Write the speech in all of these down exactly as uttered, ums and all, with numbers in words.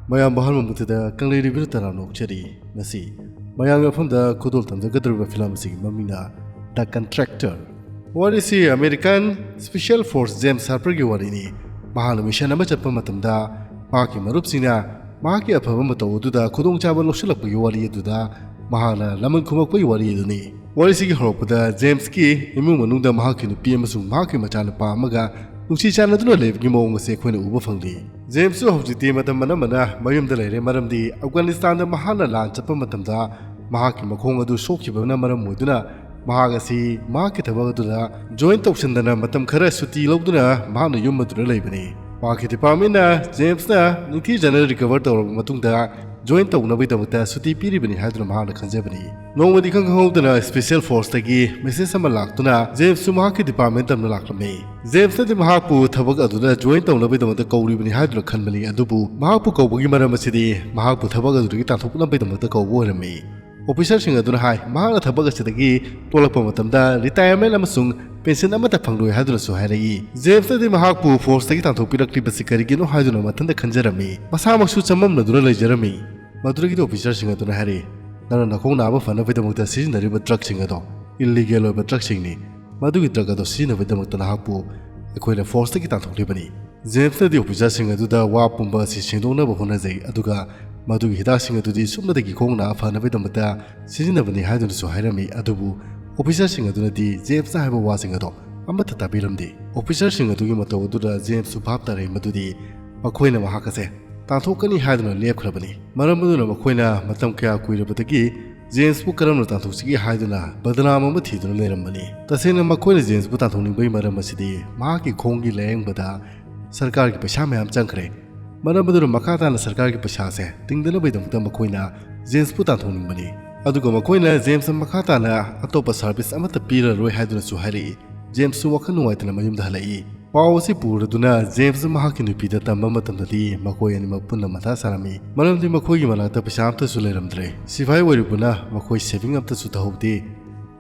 ꯃꯌꯥꯝꯕꯨ ꯑꯍꯥꯟꯕ ꯃꯛꯇꯗ ꯀꯪꯂꯩ ꯔꯤꯚꯤꯌꯨ ꯇꯔꯥꯝꯅ ꯑꯣꯛꯆꯔꯤ꯫ ꯉꯁꯤ ꯃꯌꯥꯝꯒꯤ ꯃꯐꯝꯗ ꯈꯨꯗꯣꯜ ꯇꯝꯖꯒꯗꯧꯔꯤꯕ ꯐꯤꯂꯝ ꯑꯁꯤꯒꯤ ꯃꯃꯤꯡꯅ The Contractor꯫ ꯋꯥꯔꯤꯁꯤ ꯑꯃꯦꯔꯤꯀꯥꯟ ꯁ꯭ꯄꯦꯁꯤꯌꯦꯜ ꯐꯣꯔꯁ ꯖꯦꯝꯁ ꯍꯥꯔꯄꯔꯒꯤ ꯋꯥꯔꯤꯅꯤ꯫ ꯃꯍꯥꯛꯅ ꯃꯤꯁꯟ ꯑꯃ ꯆꯠꯄ ꯃꯇꯝꯗ ꯃꯍꯥꯛꯀꯤ ꯃꯔꯨꯞꯁꯤꯡꯅ ꯃꯍꯥꯛꯀꯤ ꯑꯐꯕ ꯃꯇꯧ ꯑꯗꯨꯗ ꯈꯨꯗꯣꯡꯆꯥꯕ ꯂꯧꯁꯤꯜꯂꯛꯄꯒꯤ ꯋꯥꯔꯤ ꯑꯗꯨꯗ ꯃꯍꯥꯛꯅ ꯂꯃꯟ ꯈꯨꯝꯃꯛꯄꯒꯤ ꯋꯥꯔꯤ ꯑꯗꯨꯅꯤ꯫ ꯋꯥꯔꯤꯁꯤꯒꯤ ꯍꯧꯔꯛꯄꯗ ꯖꯦꯝꯁꯀꯤ ꯏꯃꯨꯡ ꯃꯅꯨꯡꯗ ꯃꯍꯥꯛꯀꯤ ꯅꯨꯄꯤ ꯑꯃꯁꯨꯡ ꯃꯍꯥꯛꯀꯤ ꯃꯆꯥꯅꯨꯄꯥ ꯑꯃꯒ ꯅꯨꯡꯁꯤ ꯆꯥꯟꯅꯗꯨꯅ ꯂꯩꯕꯒꯤ ꯃꯑꯣꯡ ꯑꯁꯤ ꯑꯩꯈꯣꯏꯅ ꯎꯕ ꯐꯪꯂꯤ꯫ ꯖꯦꯝꯁꯁꯨ ꯍꯧꯖꯤꯛꯇꯤ ꯃꯇꯝ ꯑꯅꯝꯕꯅ ꯃꯌꯨꯝꯗ ꯂꯩꯔꯦ, ꯃꯔꯝꯗꯤ ꯑꯐꯒꯥꯅꯤꯁꯇꯥꯟꯗ ꯃꯍꯥꯛꯅ ꯂꯥꯟ ꯆꯠꯄ ꯃꯇꯝꯗ ꯃꯍꯥꯛꯀꯤ ꯃꯈꯣꯡ ꯑꯗꯨ ꯁꯣꯛꯈꯤꯕꯅ ꯃꯔꯝ ꯑꯣꯏꯗꯨꯅ ꯃꯍꯥꯛ ꯑꯁꯤ ꯃꯍꯥꯛꯀꯤ ꯊꯕꯛ ꯑꯗꯨꯗ ꯖꯣꯏꯟ ꯇꯧꯁꯤꯟꯗꯅ ꯃꯇꯝ ꯈꯔ ꯁꯨꯇꯤ ꯂꯧꯗꯨꯅ ꯃꯍꯥꯛꯅ ꯌꯨꯝ ꯑꯗꯨꯗ ꯂꯩꯕꯅꯤ꯫ ꯃꯍꯥꯛꯀꯤ ꯗꯤꯄꯥꯔꯠꯃꯦꯟꯅ ꯖꯦꯝꯁꯅ ꯅꯤꯡꯊꯤꯖꯅ ꯔꯤꯀꯚꯔ ꯇꯧꯔꯕ ꯃꯇꯨꯡꯗ ꯖꯣꯏꯟ ꯇꯧꯅꯕꯒꯤꯗꯃꯛꯇ ꯁꯨꯇꯤ ꯄꯤꯔꯤꯕꯅꯤ ꯍꯥꯏꯗꯨꯅ ꯃꯍꯥꯛꯅ ꯈꯟꯖꯕꯅꯤ꯫ ꯅꯣꯡꯃꯗꯤ ꯏꯈꯪ ꯈꯪꯍꯧꯗꯅ ꯁ꯭ꯄꯦꯁꯤꯌꯦꯜ ꯐꯣꯔꯁꯇꯒꯤ ꯃꯦꯁꯦꯖ ꯑꯃ ꯂꯥꯛꯇꯨꯅ ꯖꯦꯝꯁꯁꯨ ꯃꯍꯥꯛꯀꯤ ꯗꯤꯄꯥꯔꯠꯃꯦꯟ ꯇꯝꯅ ꯂꯥꯛꯂꯝꯃꯤ꯫ ꯖꯦꯝꯁꯅꯗꯤ ꯃꯍꯥꯛꯄꯨ ꯊꯕꯛ ꯑꯗꯨꯗ ꯖꯣꯏꯟ ꯇꯧꯅꯕꯒꯤꯗꯃꯛꯇ ꯀꯧꯔꯤꯕꯅꯤ ꯍꯥꯏꯗꯨꯅ ꯈꯟꯕꯅꯤ, ꯑꯗꯨꯕꯨ ꯃꯍꯥꯛꯄꯨ ꯀꯧꯕꯒꯤ ꯃꯔꯝ ꯑꯁꯤꯗꯤ ꯃꯍꯥꯛꯄꯨ ꯊꯕꯛ ꯑꯗꯨꯗꯒꯤ ꯇꯥꯟꯊꯣꯛꯅꯕꯒꯤꯗꯃꯛꯇ ꯀꯧꯕ ꯑꯣꯏꯔꯝꯃꯤ꯫ ꯑꯣꯐꯤꯁꯔꯁꯤꯡ ꯑꯗꯨꯅ ꯍꯥꯏ, ꯃꯍꯥꯛꯅ ꯊꯕꯛ ꯑꯁꯤꯗꯒꯤ ꯊꯣꯛꯂꯛꯄ ꯃꯇꯝꯗ ꯔꯤꯇꯥꯌꯔꯃꯦꯟ ꯑꯃꯁꯨꯡ ꯄꯦꯟꯁꯟ ꯑꯃꯠꯇ ꯐꯪꯂꯣꯏ ꯍꯥꯏꯗꯨꯅꯁꯨ ꯍꯥꯏꯔꯛꯏ꯫ ꯖꯦꯝꯁꯅꯗꯤ ꯃꯍꯥꯛꯄꯨ ꯐꯣꯔꯁꯇꯒꯤ ꯇꯥꯟꯊꯣꯛꯄꯤꯔꯛꯂꯤꯕꯁꯤ ꯀꯔꯤꯒꯤꯅꯣ ꯍꯥꯏꯗꯨꯅ ꯃꯊꯟꯇ ꯈꯟꯖꯔꯝꯃꯤ꯫ ꯃꯁꯥꯃꯛꯁꯨ ꯆꯃꯝꯅꯗꯨꯅ ꯂꯩꯖꯔꯝꯃꯤ꯫ ꯃꯗꯨꯗꯒꯤꯗꯤ ꯑꯣꯐꯤꯁꯔꯁꯤꯡ ꯑꯗꯨꯅ ꯍꯥꯏꯔꯛꯏ, "ꯅꯪꯅ ꯅꯈꯣꯡ ꯅꯥꯕ ꯐꯅꯕꯒꯤꯗꯃꯛꯇ ꯁꯤꯖꯤꯟꯅꯔꯤꯕ ꯗ꯭ꯔꯒꯁꯤꯡ ꯑꯗꯣ ꯏꯜꯂꯤꯒꯦꯜ ꯑꯣꯏꯕ ꯗ꯭ꯔꯒꯁꯤꯡꯅꯤ꯫ ꯃꯗꯨꯒꯤ ꯗ꯭ꯔꯒ ꯑꯗꯣ ꯁꯤꯖꯤꯟꯅꯕꯒꯤꯗꯃꯛꯇ ꯅꯍꯥꯛꯄꯨ ꯑꯩꯈꯣꯏꯅ ꯐꯣꯔꯁꯇꯒꯤ ꯇꯥꯟꯊꯣꯛꯂꯤꯕꯅꯤ꯫" ꯖꯦꯝꯁꯅꯗꯤ ꯑꯣꯐꯤꯁꯔꯁꯤꯡ ꯑꯗꯨꯗ ꯋꯥ ꯄꯨꯝꯕ ꯑꯁꯤ ꯁꯦꯡꯗꯣꯛꯅꯕ ꯍꯣꯠꯅꯖꯩ, ꯑꯗꯨꯒ ꯃꯗꯨꯒꯤ ꯍꯤꯗꯥꯛꯁꯤꯡ ꯑꯗꯨꯗꯤ ꯁꯨꯞꯅꯇꯒꯤ ꯈꯣꯡ ꯅꯥ ꯐꯅꯕꯒꯤꯗꯃꯛꯇ ꯁꯤꯖꯤꯟꯅꯕꯅꯤ ꯍꯥꯏꯗꯨꯅꯁꯨ ꯍꯥꯏꯔꯝꯃꯤ꯫ ꯑꯗꯨꯕꯨ ꯑꯣꯐꯤꯁꯔꯁꯤꯡ ꯑꯗꯨꯅꯗꯤ ꯖꯦꯝꯁꯅ ꯍꯥꯏꯕ ꯋꯥꯁꯤꯡ ꯑꯗꯣ ꯑꯃꯠꯇ ꯇꯥꯕꯤꯔꯝꯗꯦ꯫ ꯑꯣꯐꯤꯁꯔꯁꯤꯡ ꯑꯗꯨꯒꯤ ꯃꯇꯧ ꯑꯗꯨꯗ ꯖꯦꯝꯁꯁꯨ ꯚꯥꯞ ꯇꯥꯔꯦ ꯃꯗꯨꯗꯤ ꯃꯈꯣꯏꯅ ꯃꯍꯥꯛ ꯑꯁꯦ ꯇꯥꯟꯊꯣꯛꯀꯅꯤ ꯍꯥꯏꯗꯨꯅ ꯂꯦꯞꯈ꯭ꯔꯕꯅꯤ꯫ ꯃꯔꯝ ꯑꯗꯨꯅ ꯃꯈꯣꯏꯅ ꯃꯇꯝ ꯀꯌꯥ ꯀꯨꯏꯔꯕꯗꯒꯤ ꯖꯦꯝꯁꯄꯨ ꯀꯔꯝꯅ ꯇꯥꯟꯊꯣꯛꯁꯤꯒꯦ ꯍꯥꯏꯗꯨꯅ ꯕꯗꯅꯥꯝ ꯑꯃ ꯊꯤꯗꯨꯅ ꯂꯩꯔꯝꯕꯅꯤ꯫ ꯇꯁꯦꯡꯅ ꯃꯈꯣꯏꯅ ꯖꯦꯝꯁꯄꯨ ꯇꯥꯟꯊꯣꯛꯅꯤꯡꯕꯒꯤ ꯃꯔꯝ ꯑꯁꯤꯗꯤ ꯃꯍꯥꯛꯀꯤ ꯈꯣꯡꯒꯤ ꯂꯥꯌꯦꯡꯕꯗ ꯁꯔꯀꯥꯔꯒꯤ ꯄꯩꯁꯥ ꯃꯌꯥꯝ ꯆꯪꯈ꯭ꯔꯦ꯫ ꯃꯔꯝ ꯑꯗꯨꯅ ꯃꯈꯥ ꯇꯥꯅ ꯁꯔꯀꯥꯔꯒꯤ ꯄꯩꯁꯥꯁꯦ ꯇꯤꯡꯗꯅꯕꯒꯤꯗꯃꯛꯇ ꯃꯈꯣꯏꯅ ꯖꯦꯝꯁꯄꯨ ꯇꯥꯟꯊꯣꯛꯅꯤꯡꯕꯅꯤ꯫ ꯑꯗꯨꯒ ꯃꯈꯣꯏꯅ ꯖꯦꯝꯁꯇ ꯃꯈꯥ ꯇꯥꯅ ꯑꯇꯣꯞꯄ ꯁꯥꯔꯚꯤꯁ ꯑꯃꯠꯇ ꯄꯤꯔꯔꯣꯏ ꯍꯥꯏꯗꯨꯅꯁꯨ ꯍꯥꯏꯔꯛꯏ꯫ ꯖꯦꯝꯁꯁꯨ ꯋꯥꯈꯜ ꯅꯨꯡꯉꯥꯏꯇꯅ ꯃꯌꯨꯝꯗ ꯍꯜꯂꯛꯏ꯫ ꯄꯥꯎ ꯑꯁꯤ ꯄꯨꯔꯗꯨꯅ ꯖꯦꯝꯁꯅ ꯃꯍꯥꯛꯀꯤ ꯅꯨꯄꯤꯗ ꯇꯝꯕ ꯃꯇꯝꯗꯗꯤ ꯃꯈꯣꯏ ꯑꯅꯤꯃꯛ ꯄꯨꯟꯅ ꯃꯊꯥ ꯁꯥꯔꯝꯃꯤ, ꯃꯔꯝꯗꯤ ꯃꯈꯣꯏꯒꯤ ꯃꯅꯥꯛꯇ ꯄꯩꯁꯥ ꯑꯃꯠꯇꯁꯨ ꯂꯩꯔꯝꯗ꯭ꯔꯦ꯫ ꯁꯤꯐꯥꯏ ꯑꯣꯏꯔꯤꯕꯅ ꯃꯈꯣꯏ ꯁꯦꯚꯤꯡ ꯑꯃꯠꯇꯁꯨ ꯇꯧꯍꯧꯗꯦ꯫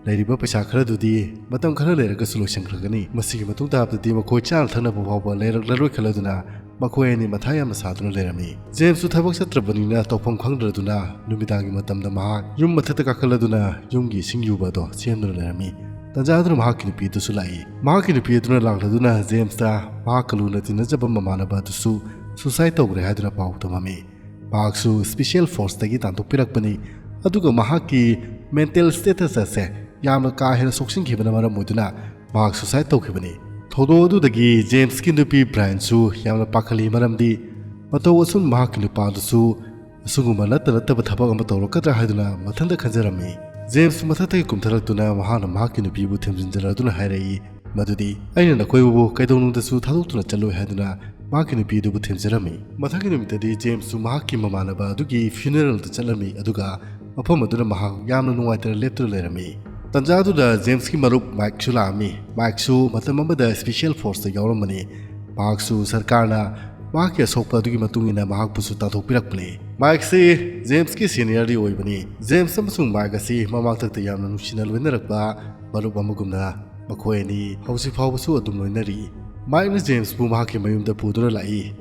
ꯂꯩꯔꯤꯕ ꯄꯩꯁꯥ ꯈꯔꯗꯨꯗꯤ ꯃꯇꯝ ꯈꯔ ꯂꯩꯔꯒꯁꯨ ꯂꯣꯏꯁꯤꯟꯈ꯭ꯔꯒꯅꯤ꯫ ꯃꯁꯤꯒꯤ ꯃꯇꯨꯡ ꯇꯥꯕꯗꯗꯤ ꯃꯈꯣꯏ ꯆꯥꯅ ꯊꯛꯅꯕ ꯐꯥꯎꯕ ꯂꯩꯔꯛꯂꯔꯣꯏ ꯈꯜꯂꯗꯨꯅ ꯃꯈꯣꯏ ꯑꯅꯤ ꯃꯊꯥ ꯌꯥꯝꯅ ꯁꯥꯗꯨꯅ ꯂꯩꯔꯝꯃꯤ꯫ ꯖꯦꯝꯁꯁꯨ ꯊꯕꯛ ꯆꯠꯇ꯭ꯔꯕꯅꯤꯅ ꯇꯧꯐꯝ ꯈꯪꯗ꯭ꯔꯗꯨꯅ ꯅꯨꯃꯤꯗꯥꯡꯒꯤ ꯃꯇꯝꯗ ꯃꯍꯥꯛ ꯌꯨꯝ ꯃꯊꯛꯇ ꯀꯥꯈꯠꯂꯗꯨꯅ ꯌꯨꯝꯒꯤ ꯏꯁꯤꯡ ꯌꯨꯕ ꯑꯗꯣ ꯁꯦꯝꯗꯨꯅ ꯂꯩꯔꯝꯃꯤ꯫ ꯇꯟꯖꯥ ꯑꯗꯨꯅ ꯃꯍꯥꯛꯀꯤ ꯅꯨꯄꯤ ꯑꯗꯨꯁꯨ ꯂꯥꯛꯏ꯫ ꯃꯍꯥꯛꯀꯤ ꯅꯨꯄꯤ ꯑꯗꯨꯅ ꯂꯥꯛꯂꯗꯨꯅ ꯖꯦꯝꯁꯇ ꯃꯍꯥꯛꯀ ꯂꯨꯅ ꯇꯤꯟꯅꯖꯕ ꯃꯃꯥꯟꯅꯕ ꯑꯗꯨꯁꯨ suicide ꯇꯧꯈ꯭ꯔꯦ ꯍꯥꯏꯗꯨꯅ ꯄꯥꯎ ꯇꯝꯃꯝꯃꯤ꯫ ꯃꯍꯥꯛꯁꯨ special forceꯇꯒꯤ ꯇꯥꯟꯊꯣꯛꯄꯤꯔꯛꯄꯅꯤ, ꯑꯗꯨꯒ ꯃꯍꯥꯛꯀꯤ mental status ꯑꯁꯦ ꯌꯥꯝꯅ ꯀꯥ ꯍꯦꯟꯅ ꯁꯣꯛꯆꯤꯟꯈꯤꯕꯅ ꯃꯔꯝ ꯑꯣꯏꯗꯨꯅ ꯃꯍꯥꯛ suicide ꯇꯧꯈꯤꯕꯅꯤ꯫ ꯊꯧꯗꯣꯛ ꯑꯗꯨꯗꯒꯤ ꯖꯦꯝꯁꯀꯤ ꯅꯨꯄꯤ ꯕ꯭ꯔꯥꯏꯟꯁꯨ ꯌꯥꯝꯅ ꯄꯥꯈꯠꯂꯤ, ꯃꯔꯝꯗꯤ ꯃꯇꯧ ꯑꯁꯨꯝ ꯃꯍꯥꯛꯀꯤ ꯅꯨꯄꯥꯗꯨꯁꯨ ꯑꯁꯤꯒꯨꯝꯕ ꯅꯠꯇ ꯅꯠꯇꯕ ꯊꯕꯛ ꯑꯃ ꯇꯧꯔꯛꯀꯗ꯭ꯔꯥ ꯍꯥꯏꯗꯨꯅ ꯃꯊꯟꯇ ꯈꯟꯖꯔꯝꯃꯤ꯫ ꯖꯦꯝꯁ ꯃꯊꯛꯇꯒꯤ ꯀꯨꯝꯊꯔꯛꯇꯨꯅ ꯃꯍꯥꯛꯅ ꯃꯍꯥꯛꯀꯤ ꯅꯨꯄꯤꯕꯨ ꯊꯦꯝꯖꯤꯟꯖꯔꯗꯨꯅ ꯍꯥꯏꯔꯛꯏ ꯃꯗꯨꯗꯤ, "ꯑꯩꯅ ꯅꯈꯣꯏꯕꯨ ꯀꯩꯗꯧꯅꯨꯡꯗꯁꯨ ꯊꯥꯗꯣꯛꯇꯨꯅ ꯆꯠꯂꯣꯏ" ꯍꯥꯏꯗꯨꯅ ꯃꯍꯥꯛꯀꯤ ꯅꯨꯄꯤ ꯑꯗꯨꯕꯨ ꯊꯦꯝꯖꯔꯝꯃꯤ꯫ ꯃꯊꯪꯒꯤ ꯅꯨꯃꯤꯠꯇꯗꯤ ꯖꯦꯝꯁꯁꯨ ꯃꯍꯥꯛꯀꯤ ꯃꯃꯥꯟꯅꯕ ꯑꯗꯨꯒꯤ funeralꯗ ꯆꯠꯂꯝꯃꯤ, ꯑꯗꯨꯒ ꯃꯐꯝ ꯑꯗꯨꯗ ꯃꯍꯥꯛ ꯌꯥꯝꯅ ꯅꯨꯡꯉꯥꯏꯇꯅ ꯂꯦꯞꯇꯨꯅ ꯂꯩꯔꯝꯃꯤ꯫ ꯇꯟꯖꯥꯗꯨꯗ ꯖꯦꯝꯁꯀꯤ ꯃꯔꯨꯞ ꯃꯥꯏꯛꯁꯨ ꯂꯥꯛꯑꯝꯃꯤ꯫ ꯃꯥꯏꯛꯁꯨ ꯃꯇꯝ ꯑꯃꯗ special forceꯇ ꯌꯥꯎꯔꯝꯕꯅꯤ꯫ ꯃꯍꯥꯛꯁꯨ ꯁꯔꯀꯥꯔꯅ ꯃꯍꯥꯛꯀꯤ ꯑꯁꯣꯛꯄ ꯑꯗꯨꯒꯤ ꯃꯇꯨꯡ ꯏꯟꯅ ꯃꯍꯥꯛꯄꯨꯁꯨ ꯇꯥꯟꯊꯣꯛꯄꯤꯔꯛꯄꯅꯤ꯫ ꯃꯥꯏꯛꯁꯤ ꯖꯦꯝꯁꯀꯤ seniorꯗꯤ ꯑꯣꯏꯕꯅꯤ꯫ ꯖꯦꯝꯁ ꯑꯃꯁꯨꯡ ꯃꯥꯏꯛ ꯑꯁꯤ ꯃꯃꯥꯡꯊꯛꯇ ꯌꯥꯝꯅ ꯅꯨꯡꯁꯤꯅ ꯂꯣꯏꯅꯔꯛꯄ ꯃꯔꯨꯞ ꯑꯃꯒꯨꯝꯅ ꯃꯈꯣꯏ ꯑꯅꯤ ꯍꯧꯖꯤꯛ ꯐꯥꯎꯕꯁꯨ ꯑꯗꯨꯝ ꯂꯣꯏꯅꯔꯤ꯫ ꯃꯥꯏꯛꯅ ꯖꯦꯝꯁꯄꯨ ꯃꯍꯥꯛꯀꯤ ꯃꯌꯨꯝꯗ ꯄꯨꯗꯨꯅ ꯂꯥꯛꯏ꯫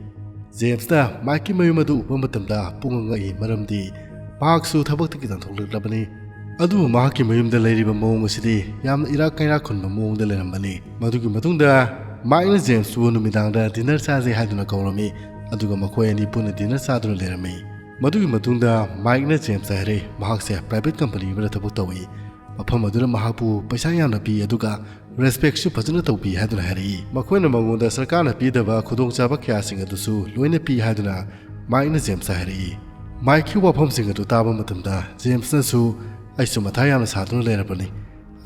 ꯖꯦꯝꯁꯅ ꯃꯥꯏꯛꯀꯤ ꯃꯌꯨꯝ ꯑꯗꯨ ꯎꯕ ꯃꯇꯝꯗ ꯄꯨꯡꯉꯛ ꯉꯛꯏ, ꯃꯔꯝꯗꯤ ꯃꯍꯥꯛꯁꯨ ꯊꯕꯛꯇꯒꯤ ꯇꯥꯟꯊꯣꯛꯂꯛꯂꯕꯅꯤ꯫ ꯑꯗꯨꯕꯨ ꯃꯍꯥꯛꯀꯤ ꯃꯌꯨꯝꯗ ꯂꯩꯔꯤꯕ ꯃꯑꯣꯡ ꯑꯁꯤꯗꯤ ꯌꯥꯝꯅ ꯏꯔꯥꯛ ꯀꯩꯔꯥꯛ ꯈꯨꯟꯕ ꯃꯑꯣꯡꯗ ꯂꯩꯔꯝꯕꯅꯤ꯫ ꯃꯗꯨꯒꯤ ꯃꯇꯨꯡꯗ ꯃꯥꯏꯛꯅ ꯖꯦꯝꯁꯄꯨ ꯅꯨꯃꯤꯗꯥꯡꯗ dinner ꯆꯥꯁꯦ ꯍꯥꯏꯗꯨꯅ ꯀꯧꯔꯝꯃꯤ, ꯑꯗꯨꯒ ꯃꯈꯣꯏ ꯑꯅꯤ ꯄꯨꯟꯅ dinner ꯆꯥꯗꯨꯅ ꯂꯩꯔꯝꯃꯤ꯫ ꯃꯗꯨꯒꯤ ꯃꯇꯨꯡꯗ ꯃꯥꯏꯛꯅ ꯖꯦꯝꯁꯇ ꯍꯥꯏꯔꯛꯏ, ꯃꯍꯥꯛꯁꯦ private company ꯑꯃꯗ ꯊꯕꯛ ꯇꯧꯏ, ꯃꯐꯝ ꯑꯗꯨꯅ ꯃꯍꯥꯛꯄꯨ ꯄꯩꯁꯥ ꯌꯥꯝꯅ ꯄꯤ, ꯑꯗꯨꯒ respectꯁꯨ ꯐꯖꯅ ꯇꯧꯕꯤ ꯍꯥꯏꯗꯨꯅ ꯍꯥꯏꯔꯛꯏ꯫ ꯃꯈꯣꯏꯅ ꯃꯉꯣꯟꯗ ꯁꯔꯀꯥꯔꯅ ꯄꯤꯗꯕ ꯈꯨꯗꯣꯡꯆꯥꯕ ꯀꯌꯥꯁꯤꯡ ꯑꯗꯨꯁꯨ ꯂꯣꯏꯅ ꯄꯤ ꯍꯥꯏꯗꯨꯅ ꯃꯥꯏꯛꯅ ꯖꯦꯝꯁꯇ ꯍꯥꯏꯔꯛꯏ꯫ ꯃꯥꯏꯛꯀꯤ ꯋꯥꯐꯝꯁꯤꯡ ꯑꯗꯨ ꯇꯥꯕ ꯃꯇꯝꯗ ꯖꯦꯝꯁꯅꯁꯨ, "ꯑꯩꯁꯨ ꯃꯊꯥ ꯌꯥꯝꯅ ꯁꯥꯗꯨꯅ ꯂꯩꯔꯕꯅꯤ꯫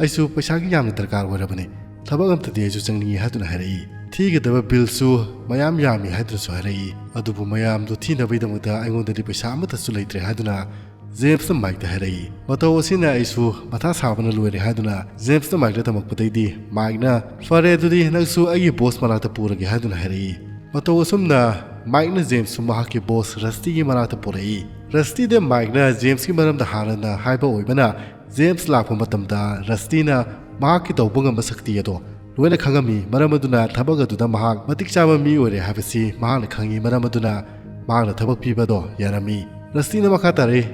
ꯑꯩꯁꯨ ꯄꯩꯁꯥꯒꯤ ꯌꯥꯝꯅ ꯗꯔꯀꯥꯔ ꯑꯣꯏꯔꯕꯅꯤ꯫ ꯊꯕꯛ ꯑꯝꯇꯗꯤ ꯑꯩꯁꯨ ꯆꯪꯅꯤꯡꯏ" ꯍꯥꯏꯗꯨꯅ ꯍꯥꯏꯔꯛꯏ꯫ "ꯊꯤꯒꯗꯕ billꯁꯨ ꯃꯌꯥꯝ ꯌꯥꯝꯃꯤ" ꯍꯥꯏꯗꯨꯅꯁꯨ ꯍꯥꯏꯔꯛꯏ꯫ "ꯑꯗꯨꯕꯨ ꯃꯌꯥꯝꯗꯨ ꯊꯤꯅꯕꯒꯤꯗꯃꯛꯇ ꯑꯩꯉꯣꯟꯗꯗꯤ ꯄꯩꯁꯥ ꯑꯃꯠꯇꯁꯨ ꯂꯩꯇ꯭ꯔꯦ" ꯍꯥꯏꯗꯨꯅ ꯖꯦꯝꯁꯅ ꯃꯥꯏꯛꯇ ꯍꯥꯏꯔꯛꯏ꯫ "ꯃꯇꯧ ꯑꯁꯤꯅ ꯑꯩꯁꯨ ꯃꯊꯥ ꯁꯥꯕꯅ ꯂꯣꯏꯔꯦ" ꯍꯥꯏꯗꯨꯅ ꯖꯦꯝꯁꯅ ꯃꯥꯏꯛꯇ ꯇꯝꯃꯛꯄꯗꯩꯗꯤ ꯃꯥꯏꯛꯅ, "ꯐꯔꯦ, ꯑꯗꯨꯗꯤ ꯅꯪꯁꯨ ꯑꯩꯒꯤ boss ꯃꯅꯥꯛꯇ ꯄꯨꯔꯒꯦ" ꯍꯥꯏꯗꯨꯅ ꯍꯥꯏꯔꯛꯏ꯫ ꯃꯇꯧ ꯑꯁꯨꯝꯅ ꯃꯥꯏꯛꯅ ꯖꯦꯝꯁꯁꯨ ꯃꯍꯥꯛꯀꯤ boss ꯔꯁꯇꯤꯒꯤ ꯃꯅꯥꯛꯇ ꯄꯨꯔꯛꯏ꯫ ꯔꯁꯇꯤꯗ ꯃꯥꯏꯛꯅ ꯖꯦꯝꯁꯀꯤ ꯃꯔꯝꯗ ꯍꯥꯟꯅꯅ ꯍꯥꯏꯕ ꯑꯣꯏꯕꯅ ꯖꯦꯝꯁ ꯂꯥꯛꯄ ꯃꯇꯝꯗ ꯔꯁꯇꯤꯅ ꯃꯍꯥꯛꯀꯤ ꯇꯧꯕ ꯉꯝꯕ ꯁꯛꯇꯤ ꯑꯗꯣ ꯂꯣꯏꯅ ꯈꯪꯉꯝꯃꯤ꯫ ꯃꯔꯝ ꯑꯗꯨꯅ ꯊꯕꯛ ꯑꯗꯨꯗ ꯃꯍꯥꯛ ꯃꯇꯤꯛ ꯆꯥꯕ ꯃꯤ ꯑꯣꯏꯔꯦ ꯍꯥꯏꯕꯁꯤ ꯃꯍꯥꯛꯅ ꯈꯪꯉꯤ꯫ ꯃꯔꯝ ꯑꯗꯨꯅ ꯃꯍꯥꯛꯅ ꯊꯕꯛ ꯄꯤꯕꯗꯣ ꯌꯥꯔꯝꯃꯤ꯫ ꯔꯁꯇꯤꯅ ꯃꯈꯥ ꯇꯥꯔꯛꯏ,